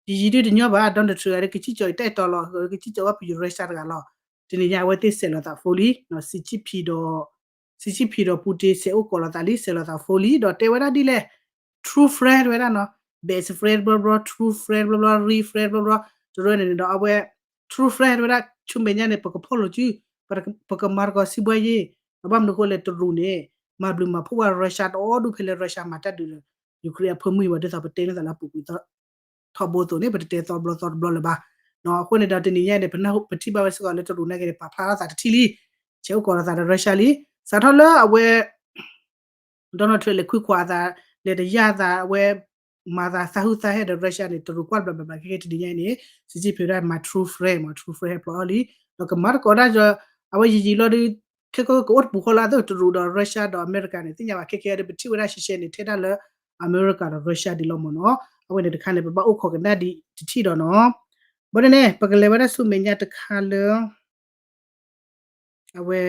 ယံာ်ယံာ်ဒုတညီဘၣ် Donald Trump ဂၤဒ်ကစံၣ်ကၠီၤအံၤတၢ်အဲၣ်တီလီၤ ကစံၣ်ကၠီၤဝဲပယီၤ Russia တဂၤလီၤ. တနံၤညါအဝဲသ့ၣ်ဆဲးလီၤသးဖိလံ Xi Jinping ဒီး Xi Jinping ဒီး Putin ဆဲးအိၣ်ကိးလီၤသးလံ ဆဲးလီၤသးဖိလံ ဒီးတဲဝဲဒၣ်ဒ်လဲၣ် true friend ဝဲဒၣ်နီၤ best friend ဘျီဘျီ true friend ဘျီဘျီ real friend ဘျီဘျီ တရၢန့ၣ်ဒီးအဝဲ true friend ဝဲဒၣ် ဆူမဲာ်ညါန့ၣ် ပကဖီၣ်လိာ်စု ပကမၤသကိးစံးဘှါယ့ၣ် ဘၣ်မနုၤအဃိလဲၣ် တရူးန့ၣ် မၤဘျုးမၤဖှိၣ်ဝဲ Russia တအိၣ်ဒူၣ်ဖဲလၢ Russia မၤတၢ်ဒုးလၢ ယူၤခရ့ၣ်အဖၢမုၢ်အံၤဘၣ် ဒ်သိးပတဲန့ၢ်သးလၢအပူၤကွံာ်ထီဘိအသိးန့ၣ် ပတတဲသီဘျီသီတဘျီလၢၤဘၣ်. အဃိန့ၣ်ဒီးတနံၤညါန့ၣ် ပထံၣ်ဘၣ်ဝဲစ့ၢ်ကီးလၢတရူးနာ်က့န့ၣ် ပာ်ဖျါထီၣ်သးတထံၣ်လံ ဆဲးအိၣ်ကိးလီၤသးဒီး Russia လံ စးထီၣ်လၢအဝဲ Donald Trump လဲၤခွံခွးအသး လဲၤတယၢ်သး အဝဲမၤသးသးဟုသးဟဲဒီး Russia န့ၣ် တရူးကွၢ်ဘျးဘျးဘျးခဲခဲတနံၤညါအံၤန့ၣ် Xi Jinping ဝဲဒၣ်မၤ true friend မး true friend ဟဲဖျိးထီၣ်လံ ဒီးကမၤသကိးတၢ်ဒီး အဝဲယံာ်ယံာ်လီၤဒီး ခဲကကအိၣ်တပူၤဃီလၢအသိး တရူးဒီး Russia ဒီးအမဲရကၤန့ၣ် သ့ၣ်ညါဘၣ်ခဲခဲဒီး ပထံၣ်ဝဲဒၣ်ရှဲရှဲန့ၣ် ထဲဒၣ်လၢအမဲရကၤဒီး Russia ဒံးလီၤမ့ၢ်နီၤ. အဝဲန့ၣ်တခါန့ၣ် ပဘၣ်အိၣ်ခိးကနၣ်ဒံးတထံၣ်ဒီးနီၤ. ဘၣ်ဒ်န့ၣ် ပကလဲၤဝဲဒၣ်ဆူမဲာ်ညါတခါလၢ အဝဲ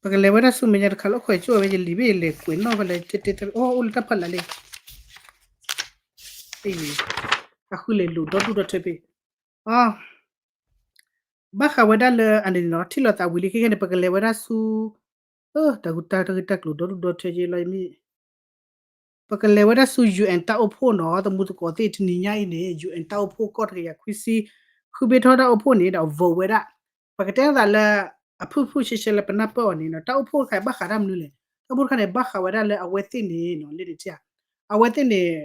ပကလဲၤဝဲဒၣ်ဆူမဲာ်ညါတခါလၢ အိၣ်ခိးကၠိၣ်ဝဲ ယလံာ်ဘ့ၣ်ယလဲၤကွဲးနီၣ်ဖဲလဲၣ် တဲတဲတဲ အိၣ်အိၣ်လၢတၢ်ဖီလာ်လံ အဃုလဲၤလိာ်ဒီဒူၣ်ဒီထၢဖဲ အ ဘၣ်ဃးဝဲဒၣ်လၢအန့ၣ်နီၤ ထံၣ်လိာ်သးဝံၤလံခဲခဲန့ၣ် ပကလဲၤဝဲဒၣ်ဆူ တၢ်ဂုတၢ်ဂုတၢ်ကျိၤဒီဒူၣ်ဒီထၢက့လီၤ ယမ့ၢ် ပကလဲၤဝဲဒၣ်ဆူ ယူၣ်အဲၣ် တၢ်အိၣ်ဖှိၣ်နီၤ သမူသကိးသ့ၣ်တနံၤညါအံၤန့ၣ် ယူၣ်အဲၣ် တၢ်အိၣ်ဖှိၣ်ကီၢ်တကယၤခွံဆံ ဃုဘ့ၣ်ထီၣ်တၢ်အိၣ်ဖှိၣ်န့ၣ်ဒီး vote ဝဲဒၣ် ပကတဲသးလၢ အဖုၣ်ဖုၣ်ရှဲရှဲလၢပနၢ်ပၢၢ်အီၤန့ၣ်နီၤ တၢ်အိၣ်ဖှိၣ်တခါဘၣ်ဃးတၢ်မနုၤလဲၣ် တၢ်အိၣ်ဖှိၣ်တခါန့ၣ် ဘၣ်ဃးဝဲဒၣ်လၢအဝဲသ့ၣ်န့ၣ်နီၤ လၢန့ၣ်ထံၣ် အဝဲသ့ၣ်န့ၣ်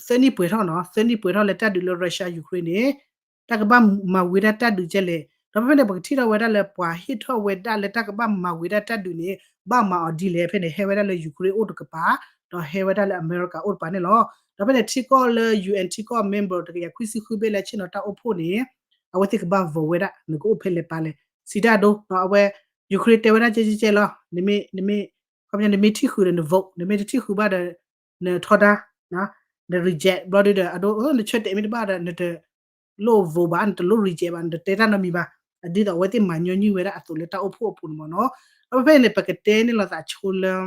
သၢနံၣ်ပှဲၤထီၣ်နီၤ သၢနံၣ်ပှဲၤထီၣ်လၢတၢ်ဒုးလၢ Russia Ukraine န့ၣ် တၢ်ကဘၣ်မၤဝံၤဒၣ်တၢ်ဒုးကဲလဲၣ် ဒီးဖဲဖဲန့ၣ် ပကထံၣ်ထီၣ်ဝဲဒၣ်လၢပှၤဟ့ၣ်ထီၣ်ဝဲဒၣ်လၢတၢ်ကဘၣ်မၤဝံၤဒၣ်တၢ်ဒုးန့ၣ် ဘၣ်မၤအီၤဒ်လဲၣ် ဖဲန့ၣ် ဟဲဝဲဒၣ်လၢ Ukraine အိၣ်တကပၤ ဒီးဟဲဝဲဒၣ်လၢအမဲရကၤအိၣ်တကပၤန့ၣ်လီၤ. ဒီးဖဲန့ၣ်ထံကီၢ်လၢ ယူၣ်အဲၣ် ထံကီၢ် member တကယၤခွံဆံဃုဘ့ၣ်လၢဆ့ၣ်နီၤတၢ်အိၣ်ဖှိၣ်န့ၣ် အဝဲသ့ၣ်ကဘၣ် vote ဝဲဒၣ် နကအိၣ်ဖဲလဲၣ်ပာ်လဲၣ် စံးတၢ်ဒိ အဝဲ Ukraine တဲဝဲဒၣ်ကဲကဲကဲလီၤ နမ့ၢ် နမ့ၢ်ထံၣ်ဃုာ်ဒီးန vote နမ့ၢ်တထံၣ်ဃုာ်ဘၣ်ဒီး နထီဒါ န reject ဘျီဒုဒီး အဒိ နဆၢတဲာ်မ့ၢ်တဘၣ်ဒီး နတလိၣ် vote ဘၣ် နတလိၣ် reject ဘၣ် နတတဲတၢ်နီတမံၤဘၣ် ဒ်သိးအဝဲသ့ၣ်မၤညီနုၢ်ဝဲဒၣ်အသိးလၢတၢ်အိၣ်ဖှိၣ်အပူၤန့ၣ်မ့ၢ်နီၤ. ဒီးဖဲဖဲန့ၣ် ပကတဲန့ၢ်လိာ်သးဆိလၢ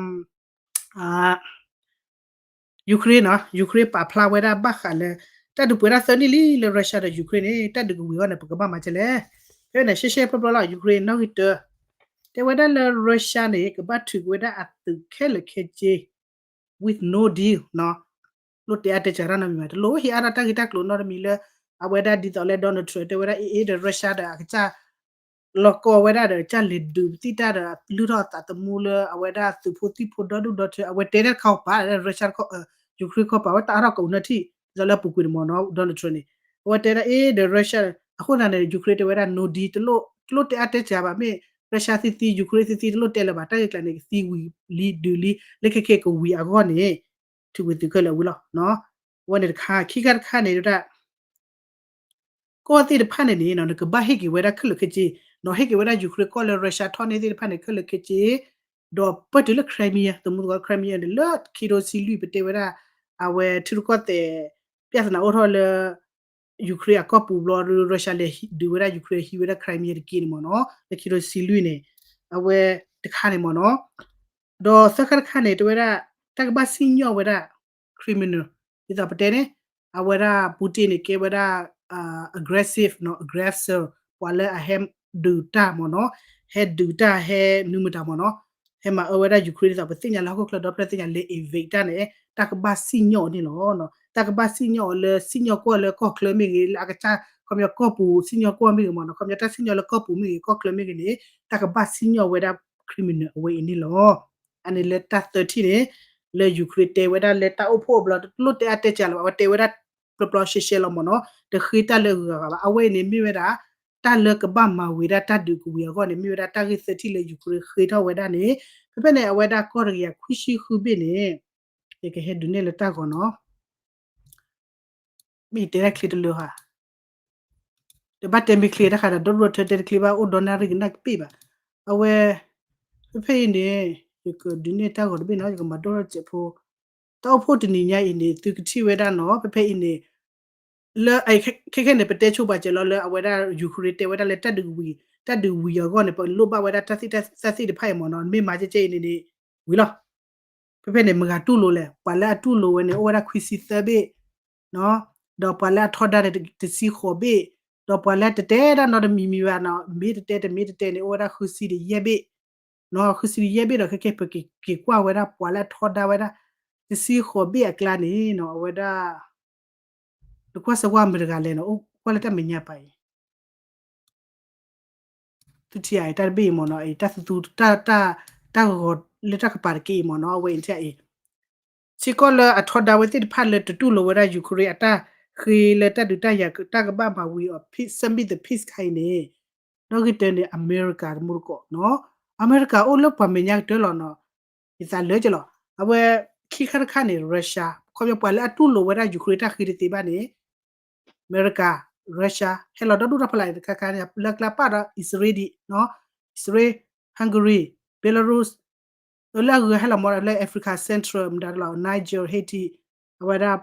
Ukraine နီၤ Ukraine ပာ်ဖျါဝဲဒၣ်ဘၣ်ဃးလၢ တၢ်ဒုးပှဲၤဒၣ်သၢနံၣ်လံလၢ Russia ဒီး Ukraine န့ၣ် တၢ်ဒုးကဝံၤအဂီၢ်န့ၣ် ပကဘၣ်မၤကဲလဲၣ်. ဖဲန့ၣ် ရှဲရှဲပျီပျီလီၤ Ukraine နီၣ်ဂံၢ်တၢ တဲဝဲဒၣ်လၢ Russia န့ၣ် ကဘၣ်ထုးက့ၤဝဲဒၣ်အသုးခဲလၢာ်ခဲဆ့ with no deal နီၤ. လိၣ်တဲအါတဲစှၤတၢ်နီတမံၤဘၣ်, တလိၣ်ဟ့ၣ်အါထီၣ်တၢ်ဂ့ၢ်တၢ်ကျိၤနီတမံၤလၢ အဝဲဒၣ်ဒ်သိးလၢ Donald Trump တဲဝဲဒၣ် အ့ၣ်အ့ၣ်ဒီး Russia ဒီးအကစၢ် လီၤကီဝဲဒၣ်ဒီး ကစၢ်လဲၤဒုးပသံၣ်တၢ်ဒီး လုၢ်ထီၣ်အသးသမူလၢအဝဲဒၣ်သုးဖိသံၣ်ဖိဒီဒူၣ်ဒီထၢ အဝဲတဲတၢ်တခါပာ်လၢ Russia တခီ Ukraine တခီပာ်ဝဲ တၢ်အါထီၣ်ကအိၣ်နၢ်ထံၣ် ဒ်သိးလၢအပူၤကွံာ်န့ၣ်မ့ၢ်နီၤ Donald Trump န့ၣ် အဝဲတဲဒၣ်အ့ၣ်ဒီး Russia အဃိသတးန့ၣ် Ukraine တဲဝဲဒၣ် no deal တလိၣ် တလိၣ်တဲအါတဲစှၤဘၣ် မ့ၢ် Russia သံသံ Ukraine သံသံ တလိၣ်တဲလၢၤဘၣ် တၢ်ဂ့ၢ်ကျါန့ၣ် ကသံဝံၤလံဒုးလံ လၢခဲခဲကဝံၤအဂီၢ်န့ၣ် ထုးကွံာ်သုးခဲလၢာ်ဝံၤလီၤ. အဝဲန့ၣ်တခါ ခံခါတခါန့ၣ်ဒၣ် ကီၢ်သ့ၣ်တဖၣ်န့ၣ်န့ၣ် နကဘၣ်ဟ့ၣ်က့ၤဝဲဒၣ်ခဲလၢာ်ခဲဆ့ နီၤ ဟ့ၣ်က့ၤဝဲဒၣ် Ukraine ကီၢ်လၢ Russia ထီၣ်န့ၢ်သ့ၣ်တဖၣ်န့ၣ် ခဲလၢာ်ခဲဆ့ ဒီးပၢၢ်တုၤလၢ Crimea သမူသကိး Crimea န့ၣ် လၢခံထိဆံလွံၢ် ပတဲဝဲဒၣ် အဝဲထံရူၢ်ကီၢ်သဲး ပြဿနာအိၣ်ထီၣ်လၢ Ukraine အကီၢ်ပူၤဘျီဒီး Russia လဲၤဒုးဝဲဒၣ် Ukraine ဟံးဝဲဒၣ် Crimea တက့ၢ်န့ၣ်မ့ၢ်နီၤ လၢခံထိဆံလွံၢ်န့ၣ် အဝဲတခါန့ၣ်မ့ၢ်နီၤ ဒီးသၢခါတခါန့ၣ် တဲဝဲဒၣ် တၢ်ကဘၣ်စံၣ်ညီၣ်ဝဲဒၣ် criminal ဒ်သိးပတဲန့ၣ် အဝဲဒၣ် Putin န့ၣ် ကဲဝဲဒၣ် aggressive နီၤ aggressor ပှၤလၢအဟဲဒုးတၢ်မ့ၢ်နီၤ ဟဲဒုးတၢ်ဟဲနုာ်မတၤမ့ၢ်နီၤ ဟဲမၤအၢဝဲဒၣ် Ukraine ဒ်သိးပသ့ၣ်ညါလၢဟီၣ်ခိၣ်ချၢဒီဖျၢၣ်သ့ၣ်ညါလဲၤ invade တၢ်န့ၣ် တၢ်ကဘၣ်စံၣ်ညီၣ်အီၤန့ၣ်လီၤ. တၢ်ကဘၣ်စံၣ်ညီၣ်အီၤလၢစံၣ်ညီၣ်ကွီၢ်လၢကီၢ်ချၢမ့ၢ်ဂ့ၤ လၢအကစၢ် ခီပညီကီၢ်ပူၤစံၣ်ညီၣ်ကွီၢ်မ့ၢ်ဂ့ၤမ့ၢ်နီၤ ခီပညီတၢ်စံၣ်ညီၣ်လၢကီၢ်ပူၤမ့ၢ်ဂ့ၤ ကီၢ်ချၢမ့ၢ်ဂ့ၤန့ၣ် တၢ်ကဘၣ်စံၣ်ညီၣ်ဝဲဒၣ် criminal အဝဲအံၤန့ၣ်လီၤ. အန့ၣ်လၢတၢ်သၢထံၣ်န့ၣ် လၢ Ukraine တဲဝဲဒၣ်လၢတၢ်အိၣ်ဖှိၣ်အဘျီ တလိၣ်တဲအါတဲစှၤလၢၤဘၣ် အဝဲတဲဝဲဒၣ် ပျီပျီရှဲရှဲလီၤမ့ၢ်နီၤ တဃ့တၢ်လၢအဂုၤအဂၤဘၣ် အဝဲအံၤန့ၣ်မ့ၢ်ဝဲဒၣ် တၢ်လၢကဘၣ်မၤဝံၤဒၣ်တၢ်ဒုးကဝံၤအဂီၢ်န့ၣ် မ့ၢ်ဝဲဒၣ်တၢ်ဂ့ၢ်သၢထံၣ်လၢ Ukraine ဃ့ထီၣ်ဝဲဒၣ်န့ၣ် ဖဲဖဲန့ၣ် အဝဲဒၣ်ကီၢ်တကယၤခွံဆံဃုဘ့ၣ်န့ၣ် ယကဟဲဒုးနဲၣ်လၢတၢ်ဂီၤနီၤ မ့ၢ်ယတဲတၢ်ချ့တလၢဧါ တဘၣ်တဲမ့ၢ်ချ့တၢ်ဃးဒီး ဒီဒူၣ်ဒီထၢတဲတချ့ဘၣ် အိၣ်ဒီနၣ်ရံၣ်ကနၣ်ကပ့ၢ်ဘၣ်. အဝဲ ဖဲဖဲအံၤန့ၣ် ယကဒုးနဲၣ်တၢ်ဂီၤတဘ့ၣ်နီၤ ယကမၤဒိၣ်ထီၣ်စဲးဖိ တၢ်အိၣ်ဖှိၣ်တနံၤညါအံၤန့ၣ် သုကထံၣ်ဝဲဒၣ်နီၤ ဖဲဖဲအံၤန့ၣ် လၢ ခဲခဲန့ၣ် ပတဲဆိပာ်စၢၤလီၤလၢအဝဲဒၣ် Ukraine တဲဝဲဒၣ်လၢတၢ်ဒုးဝံၤ တၢ်ဒုးဝံၤအဂီၢ်န့ၣ် ပလိၣ်ဘၣ်ဝဲဒၣ်တၢ်သ့ၣ်တၢ်သ့ၣ်တဖၣ်အံၤမ့ၢ်နီၤ မ့ၢ်မၤကဲကဲအံၤန့ၣ်န့ၣ် ဝံၤလီၤ ဖဲဖဲန့ၣ် မတၤတူၢ်လိာ်လဲၣ် ပှၤလၢအတူၢ်လိာ်ဝဲန့ၣ် အိၣ်ဝဲဒၣ်ခွံဆံသၢဘ့ၣ် ဒီးပှၤလၢအထီဒါန့ၣ် တဆံဃိးဘ့ၣ် ဒီးပှၤလၢတတဲတၢ်နီတမံၤမံၤဘၣ်နီၤ မ့ၢ်တတဲတမ့ၢ်တတဲန့ၣ် အိၣ်ဝဲဒၣ်ဃုဆံဒီးယဲၢ်ဘ့ၣ် ဃုဆံဒီးယဲၢ်ဘ့ၣ်ဒီးခဲကဲပက့ၤကွၢ်ဝဲဒၣ်ပှၤလၢအထီဒါဝဲဒၣ် တဆံဃိးဘ့ၣ်အကျါန့ၣ်နီၤ အဝဲဒၣ် နကွၢ်စၢၤကွၢ်မတၤတဂၤလဲၣ်နီၤ အိၣ်ကွၢ်လၢတၢ်မဲာ်ညါပာ်အံၤ သုထံၣ်အံၤ တၢ်တဘ့ၣ်အံၤမ့ၢ်နီၤ အံၤတၢ်သူသူ တၢ် တၢ်ဂီၤလၢတၢ်ကပၤတက့ၢ်အံၤမ့ၢ်နီၤ အဝဲအံၤထံၣ်အံၤ စ့ၢ်ကီးလၢအထီဒါဝဲသ့ၣ်တဖၣ်လၢတတူၢ်လိာ်ဝဲဒၣ် Ukraine အတၢ်ဃ့လၢတၢ်ဒုးတၢ်ယၤ တၢ်ကဘၣ်မၤဝံၤအီၤ peace summit the peace ခါအံၤန့ၣ် နီၣ်ဂံၢ်တၢန့ၣ် အမဲရကၤတမူတကိးနီၤ အမဲရကၤအိၣ်လၢပှၤမဲာ်ညါကတၢၢ်လီၤနီၤ ယသးလၢကလီၤ အဝဲ ခံခါတခါန့ၣ် Russia ခီပညီပှၤလၢအတူၢ်လိာ်ဝဲဒၣ် Ukraine တၢ်ဃ့တသ့ဘၣ်န့ၣ် အမဲရကၤ Russia ဟဲလီၤဒီဒူၣ်ဒီဖီလာ်တခါခါန့ၣ် လၢကျါပာ်ဒီး အံၣ်စရ့လးဒံး အံၣ်စရ့လး Hungary Belarus လၢအဂုၤဟဲလီၤမ့ၢ်လၢ Africa Central မတၤတလီၤ Niger Haiti အဝဲဒၣ်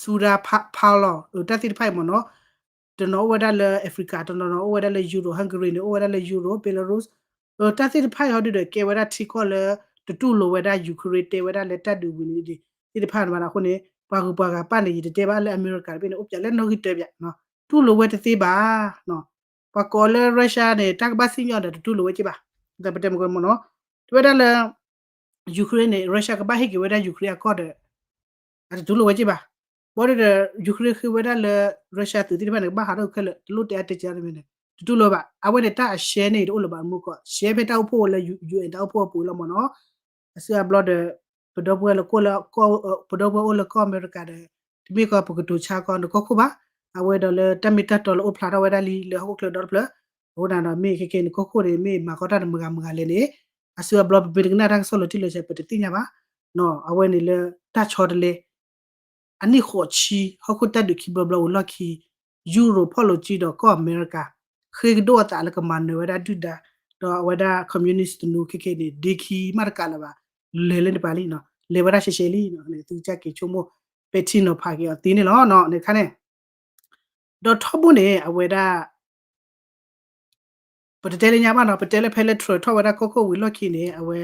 Sudan ဖးလီၤ တၢ်သ့ၣ်တဖၣ်အံၤမ့ၢ်နီၤ တနီၤအိၣ်ဝဲဒၣ်လၢ Africa တနီၤနီၤအိၣ်ဝဲဒၣ်လၢ Europe Hungary န့ၣ် အိၣ်ဝဲဒၣ်လၢ Europe Belarus တၢ်သ့ၣ်တဖၣ်အံၤဟီဒုဒီး ကဲဝဲဒၣ်ထံကီၢ်လၢ တတူၢ်လိာ်ဝဲဒၣ် Ukraine တဲဝဲဒၣ်လၢတၢ်ဒုးဝံၤန့ၣ် သ့ၣ်တဖၣ်န့ၣ်ဘၣ်အဃိန့ၣ် ပှၤဂုၤပှၤဂၤပာ်န့ၣ် ယတတဲဘၣ်လၢအမဲရကၤတဘ့ၣ်န့ၣ် အိၣ်ပၠးလၢနီၣ်ဂံၢ်တၢပၠး တူၢ်လိာ်ဝဲတသ့ဘၣ် ပှၤကိးလၢ Russia န့ၣ် တၢ်ကဘၣ်စံၣ်ညီၣ်ဒီးတတူၢ်လိာ်ဝဲက့ဘၣ် ပတဲမ့ၢ်ကမ့ၢ်နီၤ တဲဝဲဒၣ်လၢ Ukraine န့ၣ် Russia ကဘၣ်ဟ့ၣ်က့ၤဝဲဒၣ် Ukraine အကီၢ်ဒီး အတတူၢ်လိာ်ဝဲက့ဘၣ် ဘၣ်ဒီး Ukraine ဃ့ဝဲဒၣ်လၢ Russia သုးသ့ၣ်တဖၣ်န့ၣ် ကဘၣ်ဟးထီၣ်ခဲလၢာ် တလိၣ်တဲအါတဲစှၤတမံၤန့ၣ် တတူၢ်လိာ်ဘၣ် အဝဲန့ၣ်တၢ်အ share န့ၣ် တအိၣ်လၢၤဘၣ်မူကီး share ဖဲတၢ်အိၣ်ဖှိၣ်ဝဲလၢ UN တၢ်အိၣ်ဖှိၣ်အပူၤလီၤမ့ၢ်နီၤ အစုအဘျီဒီး ပဒီပုၢ်ဝဲၢ်လၢကီၢ် ပဒီပုၢ်ဝဲၢ်အိၣ်လၢကီၢ်အမဲရကၤဒီး တမ့ၢ်ကီးပကတိၤဆါကီးနကီၢ်ခိၣ်ဘၣ် အဝဲဒီးလၢတၢ်မ့ၢ်တၢ်တီလၢအိၣ်ဖျါထီၣ်ဝဲဒၣ်လံလၢဟီၣ်ခိၣ်ချၢဒီတဖျၢၣ် အဃိန့ၣ်ဒီးမ့ၢ်ခဲကဲနကီၢ်ခိၣ်န့ၣ် မ့ၢ်မၤကီးတၢ်တမုၢ်ဂၤမုၢ်ဂၤလဲၣ်န့ၣ် အစုအဘျီပမ့ၢ်တကနၣ်တၢ်ကစီၣ်လီၤတံၢ်လီၤဆဲး ပတသ့ၣ်ညါဘၣ် အဝဲန့ၣ်လၢတၢ်ဆီတလဲ အနံၣ်ဃိးဆံ ဟီၣ်ခိၣ်တၢ်ဒုးခံဘျီဘျီဝံၤလီၢ်ခံ ယူရိၤဖီၣ်လိာ်စုဒီးကီၢ်အမဲရကၤ ဃ့ကဒိၣ်အသးလၢကမၤနၢၤဝဲဒၣ်ဒုၣ်ဒါ ဒီးအဝဲဒၣ် communist တနူခဲကဲန့ၣ် ဒ့ခံမးတကးလၢၤဘၣ် လဲၤလၢန့ၣ်ပၤလံ လဲၤဝဲဒၣ်ရှဲရှဲလံ သုကစၢ်က့ၤဆိကမိၣ် ပဲာ်ထံနီၤဖးက့ၤအီၤသ့န့ၣ်လီၤ န့ၣ်တခါန့ၣ် ဒီးထီဘိန့ၣ် အဝဲဒၣ် ပတတဲလၢညါဘၣ်နီၤ ပတဲလၢဖဲလၢ Trump ထီၣ်ဝဲဒၣ်ကီၢ်ခိၣ်ဝံၤလီၢ်ခံန့ၣ် အဝဲ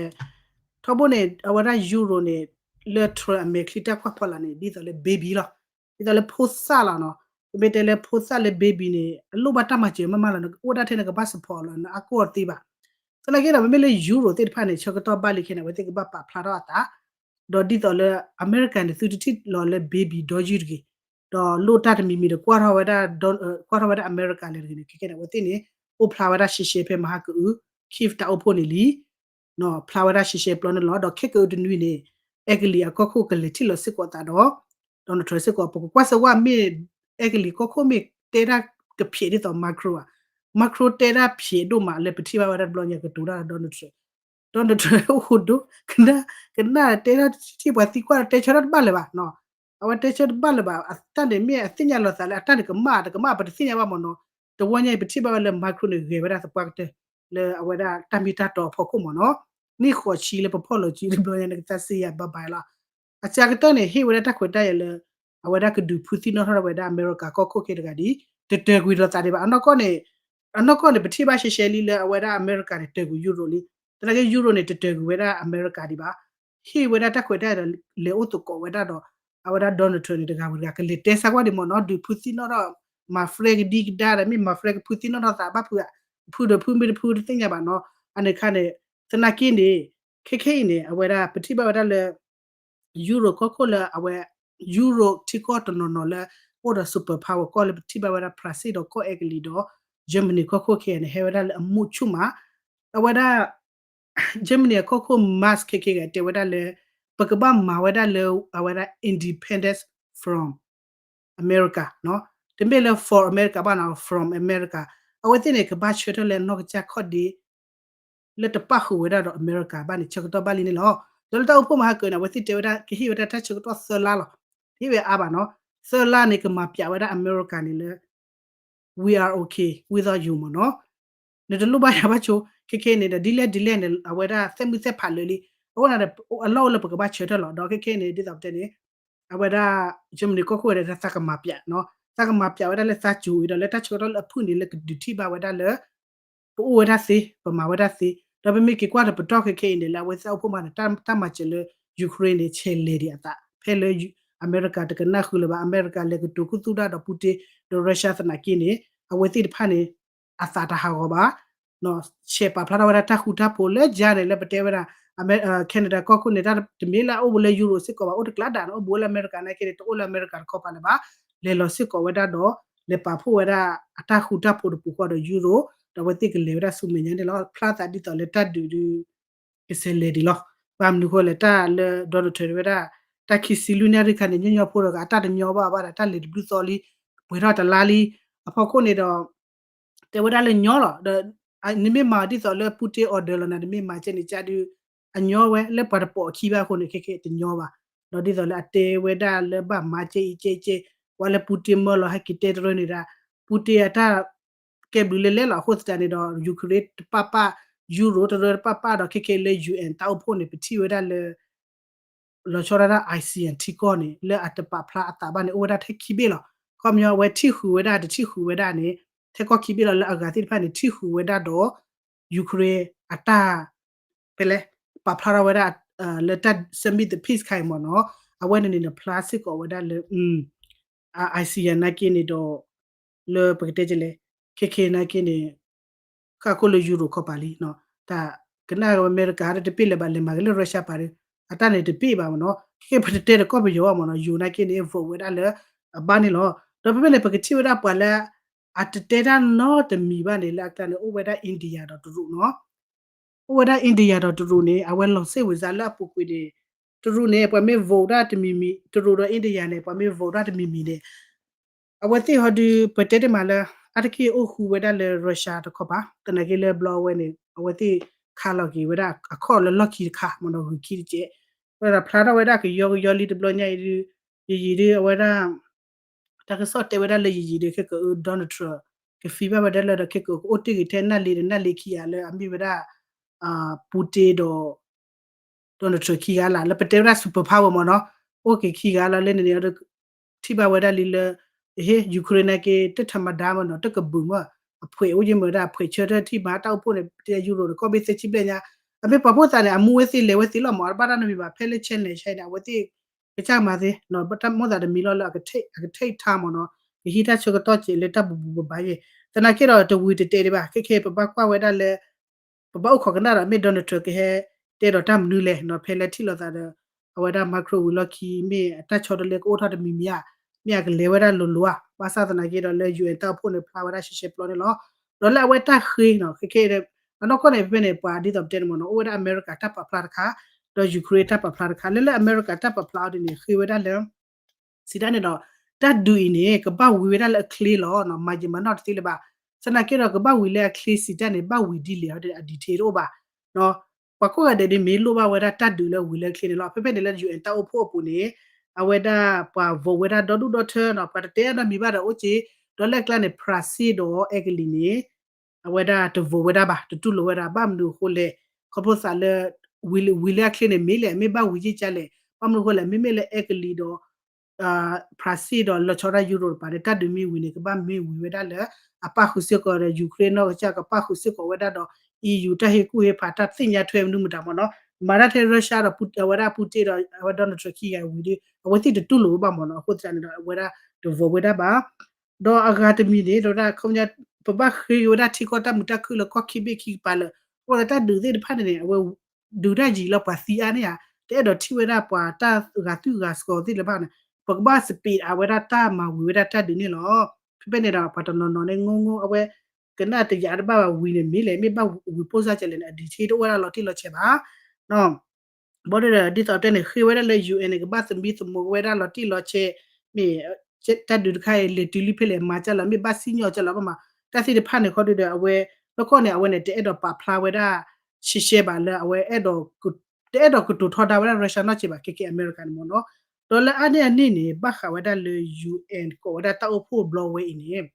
ထီဘိန့ၣ် အဝဲဒၣ်ယူရိၤန့ၣ် လၢ Trump အမဲာ်ချံတၢ်ကွၢ်ဖီလာ်န့ၣ် ဒ်သိးလၢ baby လီၤ ဒ်သိးလၢဖိသၣ်လီၤနီၤ, ပမ့ၢ်တဲလၢဖိသၣ်လၢ baby န့ၣ် အလိၣ်ဘၣ်တၢ်မၤစၢၤမးမးလီၤ, နအိၣ်ဒၣ်ထဲန့ၣ် နကဘၣ် support လီၤ, နအါကိၢ်အသ့ဘၣ်. သနာ်က့ဒီး ပမ့ၢ်လၢ Europe သ့ၣ်တဖၣ်န့ၣ် ဆၢကတီၢ်ဘၣ်လံခဲန့ၣ် အဝဲသ့ၣ်ကဘၣ်ပာ်ဖျါထီၣ်အသး, ဒီးဒ်သိးလၢ အမဲရကၤန့ၣ် သုတထံၣ်လီၤလၢ baby ဒီယုၢ်တဂ့ၤ, ဒီးလိၣ်တၢ်တမံၤမံၤဒီး ကွၢ်ထီၣ်ဝဲဒၣ် ကွၢ်ထီၣ်ဝဲဒၣ်အမဲရကၤလၢတဂ့ၤန့ၣ် ခဲခဲန့ၣ် အဝဲသ့ၣ်န့ၣ် အိၣ်ဖျါဝဲဒၣ်ရှဲရှဲဖဲမဟါကအု Kyiv တၢ်အိၣ်ဖှိၣ်န့ၣ်လံ ဖျါဝဲဒၣ်ရှဲရှဲပျီန့ၣ်လီၤ. ဒီးခဲကအုတနွံန့ၣ် အဲကလံးအကီၢ်ခိၣ်ကလဲၤထံၣ်လီၤစ့ၢ်ကီးအသးဒီး Donald Trump စ့ၢ်ကီး ပကကွၢ်စၢၤဝဲမ့ၢ် အဲကလံးကီၢ်ခိၣ်မ့ၢ်တဲတၢ်ကဖျဲးဒ်သိး Macron ဧါ, Macron တဲတၢ်ဖျဲးဒိၣ်မးလၢပထံၣ်ဘၣ်ဝဲဒၣ်တဘျီညါကတိၤတၢ်ဒီး Donald Trump, Donald Trump အိၣ်ဒိ ကနၣ် ကနၣ်တဲတၢ်ထံၣ်ပှၤသံကွၢ် တဲဆၢတၢ်တဘၣ်လၢၤဘၣ်နီၤ, အဝဲတဲဆၢတဘၣ်လၢၤဘၣ်, အတၢ်န့ၣ်မ့ၢ်အသ့ၣ်ညါလီၤသးလၢအတၢ်န့ၣ်ကမၣ်တကမၣ်ပတသ့ၣ်ညါဘၣ်မ့ၢ်နီၤ, တဝီညါအံၤ ပထံၣ်ဘၣ်ဝဲလၢ Macron န့ၣ် ဂဲၤဝဲဒၣ်သပှၢ်ကတၢၢ် လၢအဝဲဒၣ်တၢ်မ့ၢ်တၢ်တီအဖီခိၣ်မ့ၢ်နီၤ, နံၣ်ဃိးဆံလၢပဖီၣ်လီၤစုတဘျီညါ နကသးစံယၤဘၣ်ဘၣ်လီၤ, အစှၤကတၢၢ်န့ၣ် ဟ့ၣ်ဝဲဒၣ်တၢ်ခွဲးတၢ်ယာ်လၢ အဝဲဒၣ်ကဒုးဖုသံနီၣ်ထီၣ်ဝဲဒၣ်အမဲရကၤကီၢ်ခိၣ်ခဲတဂၤဒ် တတၢၢ်ကွံာ်လိာ်သးဒံးဘၣ်. အနီၢ်ကီၢ်န့ၣ် အနီၢ်ကီၢ်န့ၣ် ပထံၣ်ဘၣ်ရှဲရှဲလံလၢအဝဲဒၣ်အမဲရကၤန့ၣ် တၢၢ်ကွံာ် Europe လံ, သနာ်က့ Europe န့ၣ် တတၢၢ်ကွံာ်ဝဲဒၣ်အမဲရကၤဒံးဘၣ်. ဟ့ၣ်ဝဲဒၣ်တၢ်ခွဲးတၢ်ယာ်ဒီး လဲၤအိၣ်သကိးဝဲဒၣ်ဒီး အဝဲဒၣ် Donald Trump န့ၣ် တဂၤဝံၤတဂၤ ကလဲၤတဲဆၢကွၢ်ဒံးမ့ၢ်နီၤ, ဒုးဖုသံနီၣ်ထီၣ် မၤ friend ကဒံကဒါဒီး မ့ၢ်မၤ friend ကဖုသံနီၣ်ထီၣ်သးဘၣ်ဖုဧါ, ဖုဒီးဖုမ့ၢ်တဖုတသ့ၣ်ညါဘၣ်နီၤ. အန့ၣ်အခါန့ၣ် သနာ်က့န့ၣ် ခဲခဲအံၤန့ၣ် အဝဲဒၣ် ပထံၣ်ဘၣ်ဝဲဒၣ်လၢ Europe ကီၢ်ခိၣ်လၢအဝဲ Europe ထံကီၢ်တနီၤနီၤလၢ အိၣ်ဒီး super power ကီၢ်လၢပထံၣ်ဘၣ်ဝဲဒၣ် ဖရၣ်စ့ၣ်ဒီးကီၢ်အဲကလံးဒီး Germany ကီၢ်ခိၣ်ခဲအံၤန့ၣ် ဟဲဝဲဒၣ်လၢအမူးဆူၣ်မး, အဝဲဒၣ် Germany အကီၢ်ခိၣ် Merz ခဲခဲအံၤ တဲဝဲဒၣ်လၢ ပကဘၣ်မၤဝဲဒၣ်လၢ အဝဲဒၣ် independence from America နီၤ, တမ့ၢ်လၢ for America ဘၣ်နီၤ from America, အဝဲသ့ၣ်န့ၣ် ကဘၣ်ဆၢထၢၣ်လၢအနီၢ်ကစၢ်ခီၣ်ဒ့ လၢတပာ်ဃုာ်ဝဲဒၣ်ဒီးအမဲရကၤဘၣ်န့ၣ် ဆၢကတီၢ်ဘၣ်လံန့ၣ်လီၤ. ဒီးလၢတၢ်အိၣ်ဖှိၣ်မဟါကၢန့ၣ် အဝဲသ့ၣ်တဲဝဲဒၣ် ကဟ့ၣ်ဝဲဒၣ်တၢ်ဆၢကတီၢ်သၢလါလီၤ. တဟ့ၣ်ဝဲအါဘၣ်နီၤ, သၢလါန့ၣ် ကမၤပျးဝဲဒၣ်အမဲရကၤန့ၣ်လၢ we are okay without you မ့ၢ်နီၤ, နတလိၣ်ဘၣ်ယၤဘၣ်ဆိ, ခဲခဲအံၤန့ၣ်ဒီး ဒ်လဲၣ်ဒ်လဲၣ်န့ၣ် အဝဲဒၣ်သဲးမုၢ်သဲးဖးလၢာ်လံ, အဃိန့ၣ်ဒီး အလီၢ်အိၣ်လၢပကဘၣ်ဆၢထၢၣ်လီၤ. ဒီးခဲခဲအံၤန့ၣ် ဒ်သိးပတဲန့ၣ် အဝဲဒၣ် Germany ကီၢ်ခိၣ်ဝဲဒၣ်သးကမၤပျးနီၤ, သးကမၤပျးဝဲဒၣ်လၢသးစူၤအံၤဒီး လၢတၢ်ဆၢကတီၢ်လၢအဖုၣ်န့ၣ် လၢကဒုးထံၣ်ဘၣ်ဝဲဒၣ်လၢ ပအိၣ်ဝဲဒၣ်သ့, ပမၤဝဲဒၣ်သ့, ဒီးပမ့ၢ်က့ၤကွၢ်ဒီးပတီၢ်ခဲခဲအံၤန့ၣ် လၢအဝဲသ့ၣ်အိၣ်ဖှိၣ်မးန့ၣ် တၢ်မၤစၢၤလၢ Ukraine န့ၣ် ဆဲးလဲၤဒံးအသး ဖဲလၢ အမဲရကၤတကနၣ်ဃုာ်လၢၤဘၣ်, အမဲရကၤလဲၤကတိၤခူသူၣ်တၢ်ဒီး Putin ဒီး Russia သနာ်က့န့ၣ် အဝဲသ့ၣ်တဖၣ်န့ၣ် အသးတဟးဂီၤဘၣ် ဆဲးပာ်ဖျါထီၣ်ဝဲဒၣ်တၢ်ဃူတၢ်ဖိးလၢယါန့ၣ် လၢပတဲဝဲဒၣ် Canada ကီၢ်ခိၣ်န့ၣ် တမ့ၢ်လၢအအိၣ်ဘူးလၢ Europe စ့ၢ်ကီးဘၣ်, အိၣ်တကျါဒၣ်န့ၣ် အိၣ်ဘူးဝဲလၢအမဲရကၤနာ်က့န့ၣ် တအိၣ်လၢအမဲရကၤတခီပၤလၢၤဘၣ်, လဲၤလီၤစ့ၢ်ကီးဝဲဒၣ်ဒီး လဲၤပာ်ဖှိၣ်ဝဲဒၣ်အတၢ်ဃူတၢ်ဖိးတပူၤဃီဒီး Europe ဒီးအဝဲသ့ၣ်ကလဲၤဝဲဒၣ်ဆူမဲာ်ညါန့ၣ်လီၤ. ဖျါသးဒ်သိးလၢတၢ်ဒုးဒုး ကဆဲးလဲၤဒံးလီၤ. ဘၣ်မနုၤဃိလဲၣ် တၢ်လၢ Donald Trump ဝဲဒၣ် တၢ်ခံဆံလွံၢ်နၣ်ရံၣ်ခါန့ၣ် ညီညီဖိတဂၤ အတၢ်တညီဘၣ်ဘၣ်ဒီး တၢ်လဲၤတဘျုးသီလံ, ပှဲၤထီၣ်တလါလံ, အဖီခိၣ်န့ၣ်ဒီး တဲဝဲဒၣ်လၢညီလီၤ. ဒီး နမ့ၢ်မၤဒ်သိးလၢ Putin order လီၤနၤ နမ့ၢ်မၤကဲန့ၣ်ကဒီး အညီဝဲလၢပှၤတပိာ်အခံဘၣ်အဃိန့ၣ် ခဲခဲတညီဘၣ်. ဒီးဒ်သိးလၢအတဲဝဲဒၣ်လၢဘၣ်မၤကဲအံၤကဲကဲ, ပှၤလၢ Putin မၢလီၤဟဲက့ၤတဲတရၢန့ၣ်ဒၣ် Putin အတၢ် ကဲဘျုးလဲၣ်လဲၣ်လီၤ. အဃိသတးန့ၣ်ဒီး Ukraine တပာ်ပာ်, Europe တရၢတပာ်ပာ်ဒီး ခဲခဲလၢ ယူဢၣ် တၢ်အိၣ်ဖှိၣ်န့ၣ် ပထံၣ်ဝဲဒၣ်လၢ လီၤဆီဒၣ်တၢ် ASEAN ထံကီၢ်န့ၣ် လၢအတပာ်ဖျါအသးဘၣ်န့ၣ် အိၣ်ဝဲဒၣ်ထဲခံဘ့ၣ်လီၤ. ခီပညီ အဝဲထံၣ်ဃုာ်ဝဲဒၣ် တထံၣ်ဃုာ်ဝဲဒၣ်န့ၣ် ထဲကီၢ်ခံဘ့ၣ်လီၤ. လၢအဂၤသ့ၣ်တဖၣ်န့ၣ် ထံၣ်ဃုာ်ဝဲဒၣ်ဒီး Ukraine အတၢ် ဖဲလဲၣ် ပာ်ဖျါထီၣ်ဝဲဒၣ် လၢတၢ် summit the peace ခါအံၤမ့ၢ်နီၤ, အဝဲန့ၣ်န့ၣ် ဖျါစ့ၢ်ကီးဝဲဒၣ်လၢ အ ASEAN နာ်က့န့ၣ်ဒီး လၢပကတဲလဲၣ် ခဲခဲနာ်က့န့ၣ် ဃၣ်ခိၣ်လၢ Europe ခီပၤလံ, တၢ်ကနၣ်အမဲရကၤဒီးတပ့ၢ်လၢၤဘၣ် လဲၤမၤက့ၤလၢ Russia ပၤဒီး အတၢ်န့ၣ်တပ့ၢ်ဘၣ်မ့ၢ်နီၤ, ခဲခဲပတတဲတကီၢ်ပယီၤဘၣ်မ့ၢ်နီၤ, ယူၤနာ်က့န့ၣ် vote ဝဲဒၣ်လၢအဘါန့ၣ်လီၤ. ဒီးဖဲဖဲန့ၣ် ပကထံၣ်ဝဲဒၣ်ပှၤလၢ အတတဲတၢ်နီတမံၤဘၣ်န့ၣ် လၢအကျါန့ၣ် အိၣ်ဝဲဒၣ် India ဒီးတရူးနီၤ အိၣ်ဝဲဒၣ် India ဒီးတရူးန့ၣ် အဝဲလီၤစ့ၢ်ဝံၤစါလၢအပူၤကွံာ်န့ၣ် တရူးန့ၣ် ပှၤမ့ၢ် vote တၢ်တမံၤမံၤ, တရူးဒီး India န့ၣ် ပှၤမ့ၢ် vote တၢ်တမံၤမံၤန့ၣ် အဝဲသ့ၣ်ဟီဒုး ပတဲတ့ၢ်မးလၢ အါတက့ၢ်အိၣ်ဃူဝဲဒၣ်လၢ Russia တခီပၤ, သနာ်က့လၢဘျီအဝဲန့ၣ် အဝဲသ့ၣ်ခးလီၤက့ၤဝဲဒၣ်အခီၣ်လၢလီၢ်ခံတခါ မ့ၢ်နီၤ ဂုၤခံတကဲး, ဝဲဒၣ်ဖျါထီၣ်ဝဲဒၣ်ကယီကယီလံတဘျီညါအံၤဒုး ယယံာ်ဒုး အဝဲဒၣ် တၢ်ကစီၣ်တဲဝဲဒၣ်လၢယယံာ်ဒုး ခဲက Donald Trump က free ဘၣ်ဝဲဒၣ်လၢဒီး ခဲကအိၣ်တ့ၢ်ဂ့ၤထဲနၣ်လံဒီးနၣ်လံခံဂၤလၢအမ့ၢ်ဝဲဒၣ် Putin ဒီး Donald Trump ခံဂၤလၢ် လၢပတဲဝဲဒၣ် super power မ့ၢ်နီၤ, အိၣ်က့ၤခံဂၤလၢ်လၢန့ၣ်န့ၣ် ထံၣ်ဘၣ်ဝဲဒၣ်လံလၢ ဟ့ Ukraine နာ်က့ တထမဒါမ့ၢ်နီၤ တကဘုးမ့ၢ် အဖှဲးအိၣ်ယမ့ၢ်ဝဲဒၣ် အဖှဲးဆၢထၢၣ်ထံၣ်မၤတၢ်အိၣ်ဖှိၣ်န့ၣ် ပတဲ Europe ဒီးကီၢ်ဘ့ၣ်သၢဆံဘျဲၣ်ညါ အမ့ၢ်ပှၤဖိသၣ်န့ၣ် အမူဝဲသ့လဲၤဝဲသ့လီၤမ့ၢ် အတဘၣ်တၢ်နီတမံၤဘၣ် ဖဲလၢ challenge န့ၣ် အဝဲသ့ၣ် ကစၢ်မၤသ့နီၤ, မိၣ်သးတမံၤလီၤလၢအက take time မ့ၢ်နီၤ, ကဟံးတၢ်ဆၢကတီၢ်စဲးလၢတၢ်ဘူးဘူးဘၣ်ဘၣ်ယဲၢ်, သနာ်က့ဒီးတဝံၤတတဲဒံးဘၣ်, ခဲခဲပဘၣ်ကွၢ်ဝဲဒၣ်လၢ ပဘၣ်အိၣ်ခိးကနၣ်ဒီး မ့ၢ် Donald Trump ကဟဲတဲဒီးတၢ်မနုၤလဲၣ်နီၤ, ဖဲလၢထံၣ်လိာ်သးဒီး အဝဲဒၣ် Macron ဝံၤလီၢ်ခံ မ့ၢ်အတၢ်ဆီတလဲကအိၣ်ထီၣ်တမံၤမံၤဧါ, မ့ၢ်အကလဲၤဝဲဒၣ်လိၤလိၤဧါ, ဘၣ်ဆၣ်သနာ်က့ဒီးလၢ ယူၢ်အဲၣ် တၢ်အိၣ်ဖှိၣ်န့ၣ် ဖျါဝဲဒၣ်ရှဲရှဲပျီန့ၣ်လီၤ. ဒီးလၢအဝဲတၢ်ဃ့နီၤ ခဲခဲ အနီၢ်ကီၢ်န့ၣ် ဖဲဖဲန့ၣ် ပှၤဒ်သိးပတဲန့ၣ်မ့ၢ်နီၤ, အိၣ်ဝဲဒၣ်အမဲရကၤတၢ်ပာ်ဖျါတခါ, ဒီးယူၤခရ့ၣ်တၢ်ပာ်ဖျါတခါ, လၢလၢအမဲရကၤတၢ်ပာ်ဖျါအီၤဒ်န့ၣ် ဃ့ဝဲဒၣ်လၢ စံးတၢ်န့ၣ်ဒီး တၢ်ဒုးအံၤန့ၣ် ကဘၣ်ဝံၤဝဲဒၣ်လၢအချ့လီၤနီၤ, မၤယံာ်မၤနီၢ်တသ့လၢၤဘၣ်. သနာ်က့ဒီးကဘၣ်ဝံၤလၢအချ့စံးတၢ်န့ၣ် ဘၣ်ဝံၤဒ်လဲၣ်အီၤဒီး အ detail တအိၣ်ဘၣ်. ပှၤကိးဂၤဒဲးဒ်မ့ၢ်လိၣ်ဘၣ်ဝဲဒၣ်တၢ်ဒုးလၢဝံၤလၢအချ့န့ၣ်လီၤ. ဖဲဖဲန့ၣ်လၢ ယူၢ်အဲၣ် တၢ်အိၣ်ဖှိၣ်အပူၤန့ၣ် အဝဲဒၣ်ပှၤ vote ဝဲဒၣ်ဒီဒူၣ်ဒီထၢနီၤ, ပှၤတတဲအါနီတမံၤဘၣ်ဒီးအိၣ်က့ၤ, ဒီးလၢအကျါန့ၣ် ဖရၣ်စ့ၣ်ဒီးအဲကလံးန့ၣ် အဝဲဒၣ်တ vote ဝဲဒၣ်ဘၣ်, တတူၢ်လိာ်ဝဲဒၣ်, ဘၣ်မနုၤအဃိလဲၣ်, ခီဖျိသးလၢ ဝံၤလၢအချ့န့ၣ်မ့ၢ်လဲၣ်, မ့ၢ်ဘၣ်ဝံၤယဲၢ်ကလဲၣ်, ဘၣ်မနုၤအဃိလဲၣ်, မ့မ့ၢ်လၢအဲကလံးဒီး ဖရၣ်စ့ၣ်ဒီးလီၤဆီဒၣ်ယူရိၤတပၤန့ၣ် တၢ်ဒုးမ့ၢ်ဝံၤန့ၣ် ကဘၣ်မ့ၢ်ဝံၤဝဲဒၣ်လၢ အပၣ်ဃုာ်စ့ၢ်ကီးဒီး ယူၤခရ့ၣ်နီၢ်ကစၢ် ကပၣ်ဃုာ်စ့ၢ်ကီးဝဲဒၣ်ဒီး EU တၢ်ဟ့ၣ်ကူၣ်ဟ့ၣ်ဖး တၢ်သ့ၣ်ညါထွဲမနုၤမတၤမ့ၢ်နီၤ, မၤတၢ်ထဲ Russia ဒီး Putin အဝဲဒၣ် Putin ဒီး အဝဲ Donald Trump ခံဂၤဝံၤဒီး အဝဲသ့ၣ်တတူၢ်လိာ်ဝဲဘၣ်မ့ၢ်နီၤ, အဃိသတးန့ၣ်ဒီး အဝဲဒၣ်တ vote ဝဲဒၣ်ဘၣ် ဒီးအဂၤတမံၤန့ၣ် ဒီးဝဲဒၣ်ခီပညီ ပဘၣ်ဃ့က့ၤဝဲဒၣ်ထံကီၢ်တၢ်မုာ်တၢ်ခုၣ်လၢကီၢ်ခံဘ့ၣ်ခံကပၤလၢ အဃိသတးတၢ်ဒုးသ့ၣ်တဖၣ်န့ၣ်န့ၣ် အဝဲဒုးတၢ်ယံာ်လီၤ ပှၤသံအါန့ၢ်ဧါ, တအဲၣ်ဒိးထံၣ်ဝဲဒၣ်ပှၤတၢ်ဂာ်သွံၣ်ဂာ်စှီၤသ့ၣ်တဖၣ်န့ၣ် ပကဘၣ် speed အဝဲဒၣ်တၢ်မၤဝံၤဝဲဒၣ်တၢ်ဒုးန့ၣ်လီၤ. ဖဲဖဲန့ၣ်ဒီး ပှၤတနီၤနီၤန့ၣ် ငိၢ်ငိၢ်အဝဲ ကနၣ်တယာ်တဘၣ်ဘၣ်ဝံၤန့ၣ် မ့ၢ်လဲၣ် မ့ၢ်ဘၣ်ဝံၤပိၢ်စၢ်ကလဲၣ်န့ၣ် အ detail တအိၣ်ဝဲဒၣ်လီၤတံၢ်လီၤဆဲးဘၣ် ဘၣ်ဒီး ဒ်သိးတဲန့ၣ် ဃ့ဝဲဒၣ်လၢ UN န့ၣ် ကဘၣ်သမံသမိးဝဲဒၣ်လီၤတံၢ်လီၤဆဲး, မ့ၢ် တၢ်ဒုးတခါအံၤ လဲၤတုၤလံဖဲလဲၣ် မၤကၢ်လီၤ မ့ၢ်ဘၣ်စံၣ်ညီၣ်ကၢ်လီၤ ဘၣ်မၤ တၢ်သ့ၣ်တဖၣ်န့ၣ် ခီဒုဒီး အဝဲ လီၢ်ခီန့ၣ် အဝဲန့ၣ် တအဲၣ်ဒိးပာ်ဖျါဝဲဒၣ် ရှဲရှဲဘၣ်လၢအဝဲ တအဲၣ်ဒိးကတိၤထီဒါဝဲဒၣ် Russia နီၢ်ကီၢ်ဘၣ် ခဲကဲ America န့ၣ်မ့ၢ်နီၤ, ဒီးလၢအါန့ၢ်အန့ၣ်န့ၣ် ဘၣ်ဃးဝဲဒၣ်လၢ UN ကိးဝဲဒၣ်တၢ်အိၣ်ဖှိၣ်ဘျီဝဲအံၤန့ၣ်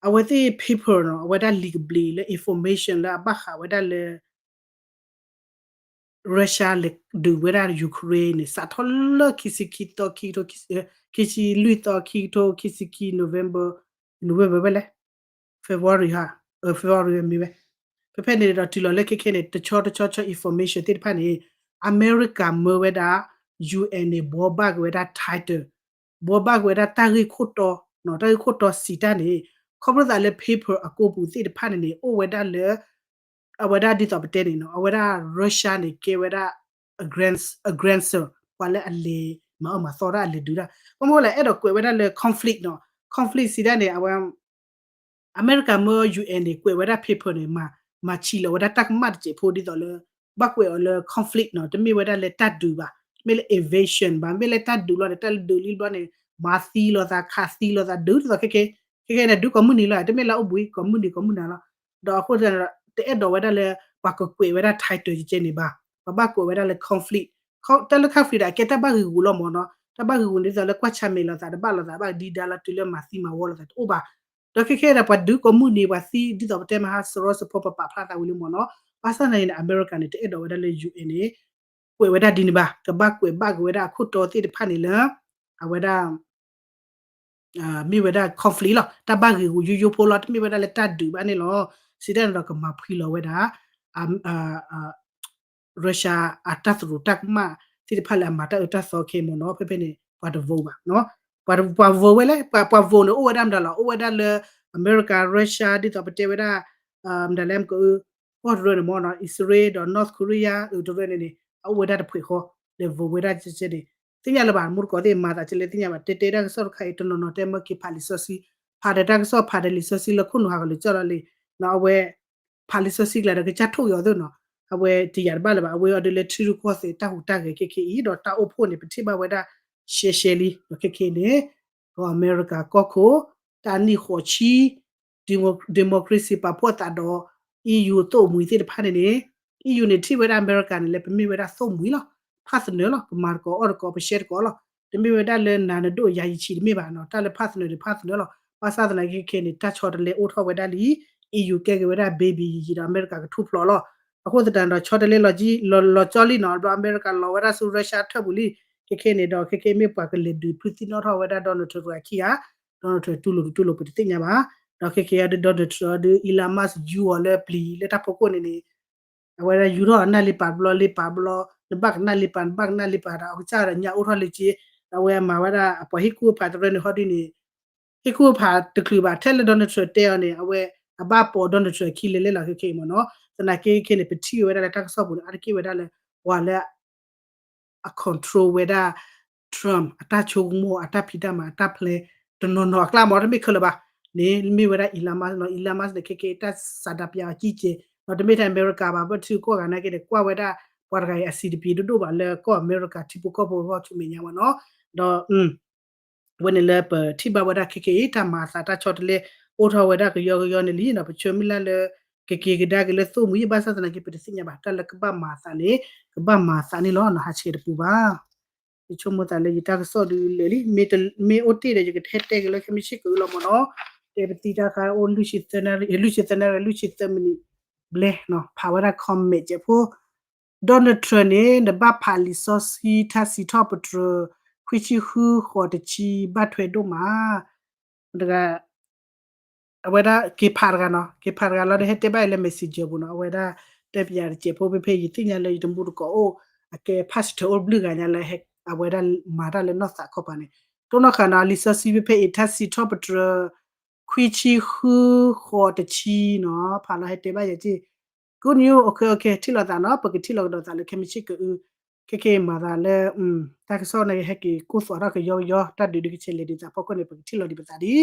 အဝဲသ့ၣ် paper နီၤ အဝဲဒၣ်လံာ်ကဘျံးလၢ information လၢအဘၣ်ဃးဝဲဒၣ်လၢ Russia လဲၤဒုးဝဲဒၣ် Ukraine န့ၣ် စးထီၣ်လၢခံဆံခံသီ ခံကထိ ခံဆံလွံၢ်သီ ခံကထိခံဆံခံ November November ဝဲလဲၣ် February ဟါ February မ့ၢ်ဝဲ ဖဲဖဲန့ၣ်ဒီးတုၤလီၤလၢခဲခဲန့ၣ် တဆီတဆီဆီ information သ့ၣ်တဖၣ်န့ၣ် အမဲရကၤမၢဝဲဒၣ် UN န့ၣ် ဘှီဘၣ်က့ၤဝဲဒၣ် title ဘှီဘၣ်က့ၤဝဲဒၣ်တၢ်ဂ့ၢ်ခိၣ်တီ တၢ်ဂ့ၢ်ခိၣ်တီစံးတၢ်န့ၣ် ခီဖျိသးလၢ paper အကိပူၤသ့ၣ်တဖၣ်န့ၣ်န့ၣ် အိၣ်ဝဲဒၣ်လၢ အဝဲဒၣ်ဒ်သိးပတဲန့ၣ်နီၤ အဝဲဒၣ် Russia န့ၣ် ကဲဝဲဒၣ် aggressor ပှၤလၢအလဲၤမၤအၢမၤသီတၢ်အလဲၤဒုးတၢ် ဘၣ်မနုၤလဲၣ် အဲၣ်ဒိးကွဲးဝဲဒၣ်လၢ conflict နီၤ conflict စံးတၢ်န့ၣ် အဝဲ အမဲရကၤမၢ UN န့ၣ် ကွဲးဝဲဒၣ် paper န့ၣ် မၤဆံးလီၤဝဲဒၣ်တၢ်ကမၣ်တစဲးဖိဒ်သိးလၢ ဘၣ်ကွဲးအီၤလၢ conflict နီၤ တမ့ၢ်ဝဲဒၣ်လၢတၢ်ဒုးဘၣ် မ့ၢ်လၢ invasion ဘၣ် မ့ၢ်လၢတၢ်ဒုးလီၤန့ၣ် တၢ်လၢဒုးလံဘျီန့ၣ် မၤသံလိာ်သး ခးသံလိာ်သး ဒုးဒ်သိးခဲခဲ ခဲခဲန့ၣ် ဒုးကိးမုၢ်နံၤလီၤ တမ့ၢ်လၢအိၣ်ဘှံး ကိးမုၢ်နံၤ ကိးမုၢ်နၤလီၤ ဒီးအဃိသတးန့ၣ်ဒီး တအဲၣ်ဒိးဝဲဒၣ်လၢ ပှၤကကွဲးဝဲဒၣ် title ကဲကဲန့ၣ်ဘၣ် ပှၤဘၣ်ကွဲးဝဲဒၣ်လၢ conflict တၢ်လၢ conflict ဒီး အကဲတၢ်ဘၣ်ဂ့ၢ်ဂူာ်လီၤမ့ၢ်နီၤ တၢ်ဘၣ်ဂ့ၢ်ဂူာ်န့ၣ်ဒ်သိးလၢကွၢ်ဆၢၣ်မဲာ်လိာ်သး တဘၣ်လိာ်သး ဘၣ်ဒံးဒါလီၤတုၤလၢမၤသံမၤဝီလိာ်သးတအိၣ်ဘၣ် ဒီးခဲခဲဒီး ပှၤဒုးကိးမုၢ်နံၤ ပှၤသံဒ်သိးပတဲမဟါစရီစဖီ ပပာ်ဖျါသးဝံၤလံမ့ၢ်နီၤ ဘၣ်ဆၣ်သနာ်က့န့ၣ် အမဲရကၤန့ၣ် တအဲၣ်ဒိးဝဲဒၣ်လၢ UN န့ၣ် ကွဲးဝဲဒၣ်ဒ်န့ၣ်ဘၣ် ကဘၣ်ကွဲးဘၣ်က့ၤဝဲဒၣ်အခိၣ်တီသ့ၣ်တဖၣ်န့ၣ်လၢ အဝဲဒၣ် မ့ၢ်ဝဲဒၣ် conflict လီၤ တၢ်ဘၣ်ဂ့ၢ်ဂူာ်ယိယိဖိလီၤ တမ့ၢ်ဝဲဒၣ်လၢတၢ်ဒုးဘၣ်န့ၣ်လီၤ စံးတၢ်န့ၣ်ဒီးကမၤဖှံလီၤဝဲဒၣ် Russia အတၢ်သရူးတၢ်ကမၣ်သ့ၣ်တဖၣ်လၢအမၤတၢ်အၢတၢ်သီခဲအံၤမ့ၢ်နီၤ ဖဲဖဲန့ၣ် ပှၤတ vote ဘၣ် ပှၤ vote ဘၣ် ပှၤ vote န့ၣ် အိၣ်ဝဲဒၣ်မတၤလီၤ အိၣ်ဝဲဒၣ်လၢ အမဲရကၤ Russia ဒ်သိးပတဲဝဲဒၣ် မတၤလဲၣ် မကအု ကီၢ်တရၢန့ၣ်မ့ၢ်နီၤ အံၣ်စရ့လးဒီး North Korea အုတရၢန့ၣ်န့ၣ် အအိၣ်ဝဲဒၣ်တဖှဲးဃီ လဲၤ vote ဝဲဒၣ်ကဲကဲန့ၣ် သ့ၣ်ညါလၢၤဘၣ် မူတကိးသ့ၣ်မၤသးကလဲၣ်သ့ၣ်ညါဘၣ် တဲတဲတၢ်ကစီၣ်တခါအံၤ တနီၤနီၤတဲမၢက့ၤဖးလံာ်စီဆှံ ဖးဒီးတၢ်ကစီၣ်ဖးဒီးလံာ်စီဆှံလၢခိၣ်နူာ်ဟးဂီၤလၢကၠီၣ်လီၤလံ နီၤ အဝဲ ဖးလံာ်စီဆှံကျါဒီး ကစၢ်ထိၣ်က့ၤအီၤသ့နီၤ အဝဲတယာ်တဘၣ်လၢၤဘၣ် အဝဲအီၤဒ်လၢထံရူၢ်ကီၢ်သဲးတၢ်ဟူးတၢ်ဂဲၤခဲခဲအံၤ ဒီးတၢ်အိၣ်ဖှိၣ်န့ၣ် ပထံၣ်ဘၣ်ဝဲဒၣ်ရှဲရှဲလံ ဒီးခဲခဲန့ၣ် ကီၢ်အမဲရကၤကီၢ်ခိၣ် တၢ်နံၣ်ဃိးဆံ democracy ပာ်ဖှိၣ်အသးဒီး EU သိၣ်မှံၤသ့ၣ်တဖၣ်န့ၣ်န့ၣ် EU န့ၣ်ထံၣ်ဝဲဒၣ်အမဲရကၤန့ၣ်လၢပမ့ၢ်ဝဲဒၣ်သိၣ်မှံၤလီၤ ဖၣ်သနၢၣ်လီၤ ပမၤတကိးအီၣ်တကိး ပရှဲတကိးလီၤ တမ့ၢ်ဝဲဒၣ်လၢနၤနဒိၣ်ယၤယဆံးတမ့ၢ်ဘၣ်နီၤ တၢ်လၢဖၣ်သနၢၣ်န့ၣ်ဖၣ်သနၢၣ်လီၤ ဘၣ်ဆၣ်သနာ်က့ခဲန့ၣ် တၢ်ဆီတလဲအိၣ်ထီၣ်ဝဲဒၣ်လံ EU ကဲက့ၤဝဲဒၣ် baby ယံာ်ယံာ်ဒီး အမဲရကၤကထူၣ်ဖျိးလီၤ အဃိသတးဒီး ဆီတလဲလီၤကၠီလီၤကၠီလံနီၤ ဒီးအမဲရကၤလီၤဝဲဒၣ်ဆူ Russia ထၢၣ်ပူၤလံ ခဲခဲန့ၣ်ဒီး ခဲခဲမ့ၢ်ပှၤကလဲၤဒုးဖုသံနီၣ်ထီၣ်ဝဲဒၣ် Donald Trump အခံဂၤ Donald Trump တူၢ်လိာ်တတူၢ်လိာ်ပတသ့ၣ်ညါဘၣ် ဒီးခဲခဲအံၤဒုး Donald Trump ဒုး Elon Musk ယူၤအီၤလၢပျံၤလၢတၢ်ဖီခိၣ်န့ၣ်န့ၣ် အဝဲဒၣ်ယူၤထီၣ်အနၢ်လ့ပာ်ဘျီလ့ပာ်ဘျီ နဘၣ်ကနၣ်လံပာ် နဘၣ်ကနၣ်လံပာ်ဒီး အကစၢ်ဒီးညါအိၣ်ထီၣ်လၢက့, ဒီးအဝဲအမၤဝဲဒၣ်အပှၤဟ့ၣ်ကူၣ်ဖးတရၢန့ၣ် ဟီဒုန့ၣ် ဟ့ၣ်ကူၣ်ဖးတချုးဘၣ် ထဲလၢ Donald Trump တဲအီၤန့ၣ် အဝဲအဘၣ်ပိာ် Donald Trump ခံလဲၤလဲၣ်လီၤခဲခဲအံၤမ့ၢ်နီၤ. သနာ်က့ခဲန့ၣ် ပထံၣ်ဝဲဒၣ်လၢတၢ်ကစီၣ်ပူၤန့ၣ် အါတက့ၢ်ဝဲဒၣ်လၢ ပှၤလၢ အ control ဝဲဒၣ် Trump အတၢ်ဆိကမိၣ် အတၢ်ဖံးတၢ်မၤ အတၢ် plan တနီၤနီၤအကျါမ့ၢ် တမ့ၢ်ခဲလၢာ်ဘၣ်န့ၣ် မ့ၢ်ဝဲဒၣ် Elon Musk နီၤ. Elon Musk န့ၣ် ခဲခဲအံၤ တၢ်စးဒးပၠးအီၤကံကဲးနီၤ. တမ့ၢ်ထဲအမဲရကၤဘၣ် ဘၣ်ထုကီၢ်ဂၤနာ်က့ဒီး ကွၢ်ဝဲဒၣ်ပှၤတဂၤအံၤ အစံးတပံၤဒိၣ်ဒိၣ်ဘၣ်လၢကီၢ်အမဲရကၤထံဖိကီၢ်ဖိအဂီၢ်ဆူမဲာ်ညါမ့ၢ်နီၤ. ဒီး အဝဲန့ၣ်လၢပထံၣ်ဘၣ်ဝဲဒၣ်ခဲခဲအံၤ တၢ်မၤအသးတၢ်ဆီတလဲ အိၣ်ထီၣ်ဝဲဒၣ်ကယီကယီန့ၣ်လံနီၤ. ပဆၢမုၢ်လၢ်လၢ ကက့ၤကဒါက့ၤလၢသိၣ်မှံၤ ဘၣ်ဆၣ်သနာ်က့ ပတသ့ၣ်ညါဘၣ် တၢ်လၢကဘၣ်မၤအသးန့ၣ် ကဘၣ်မၤအသးန့ၣ်လီၤနီၤ. ဟးဆှဲးတပူၤဘၣ်. ယဆိကမိၣ်သးလၢယတၢ်ကစီၣ်ဒုးလၢာ်လံ မ့ၢ်အိၣ်တ့ၢ်ဒီး ယကဟဲတဲက့ၤလၢခဲမုၢ်ဆ့ၣ်ကၤအုလီၤမ့ၢ်နီၤ. တဲပသံတၢ်ခါအိၣ် လွံၢ်ဆံသၢနၣ်ရံၣ် လွံၢ်ဆံသၢမံးနံးဘျဲၣ်နီၤ. ဖးဝဲဒၣ် comment ကဲးဖိ Donald Trump န့ၣ် နဘၣ်ဖးလံာ်စီဆှံထါစံးထီၣ်ပတြၢၤ ခွံဆံဃု ဃိးတဆံ ဘၣ်ထွဲဒိၣ်မး တဂၤ အဝဲဒၣ်က့ၤဖးတဂၤနီၤ က့ၤဖးတဂၤလီၤဒီး ဟဲတဲဘၣ်အံၤလၢ messenger ပူၤနီၤ. အဝဲဒၣ်တဲပယၤတစဲးဖိ ဖဲဖဲယသ့ၣ်ညါလၢယတမူတကိးအိၣ် အကဲ pastor အိၣ်ဘျုးဂၤညါလၢ အဝဲဒၣ်မၤတၢ်လၢနီၢ်သးခီပၤန့ၣ် တိၢ်နီၣ်ဃာ်နီၤ လံာ်စီဆှံဖဲဖဲအံၤ ထါစံးထီၣ်ပတြၢၤ ခွံဆံဃု ဃိးတဆံနီၤ ဖးလီၤဟဲတဲဘၣ်ယၤက့ၢ် good news okay okay ထံၣ်လိာ်သးနီၤ ပကထံၣ်လိာ်ကဒီးသးလၢခဲမုၢ်ဆ့ၣ်ကၤအု ခဲက့ၤမၤသးလၢ တၢ်ကစီၣ်န့ၣ် ဟဲက့ၤကိၢ်သွးထီၣ်ကယီကယီ တၢ်ဒုးဒုးကဆဲးလဲၤဒ်သးဖီခိၣ်န့ၣ် ပကထံၣ်လိာ်ဒံးပသးဒ်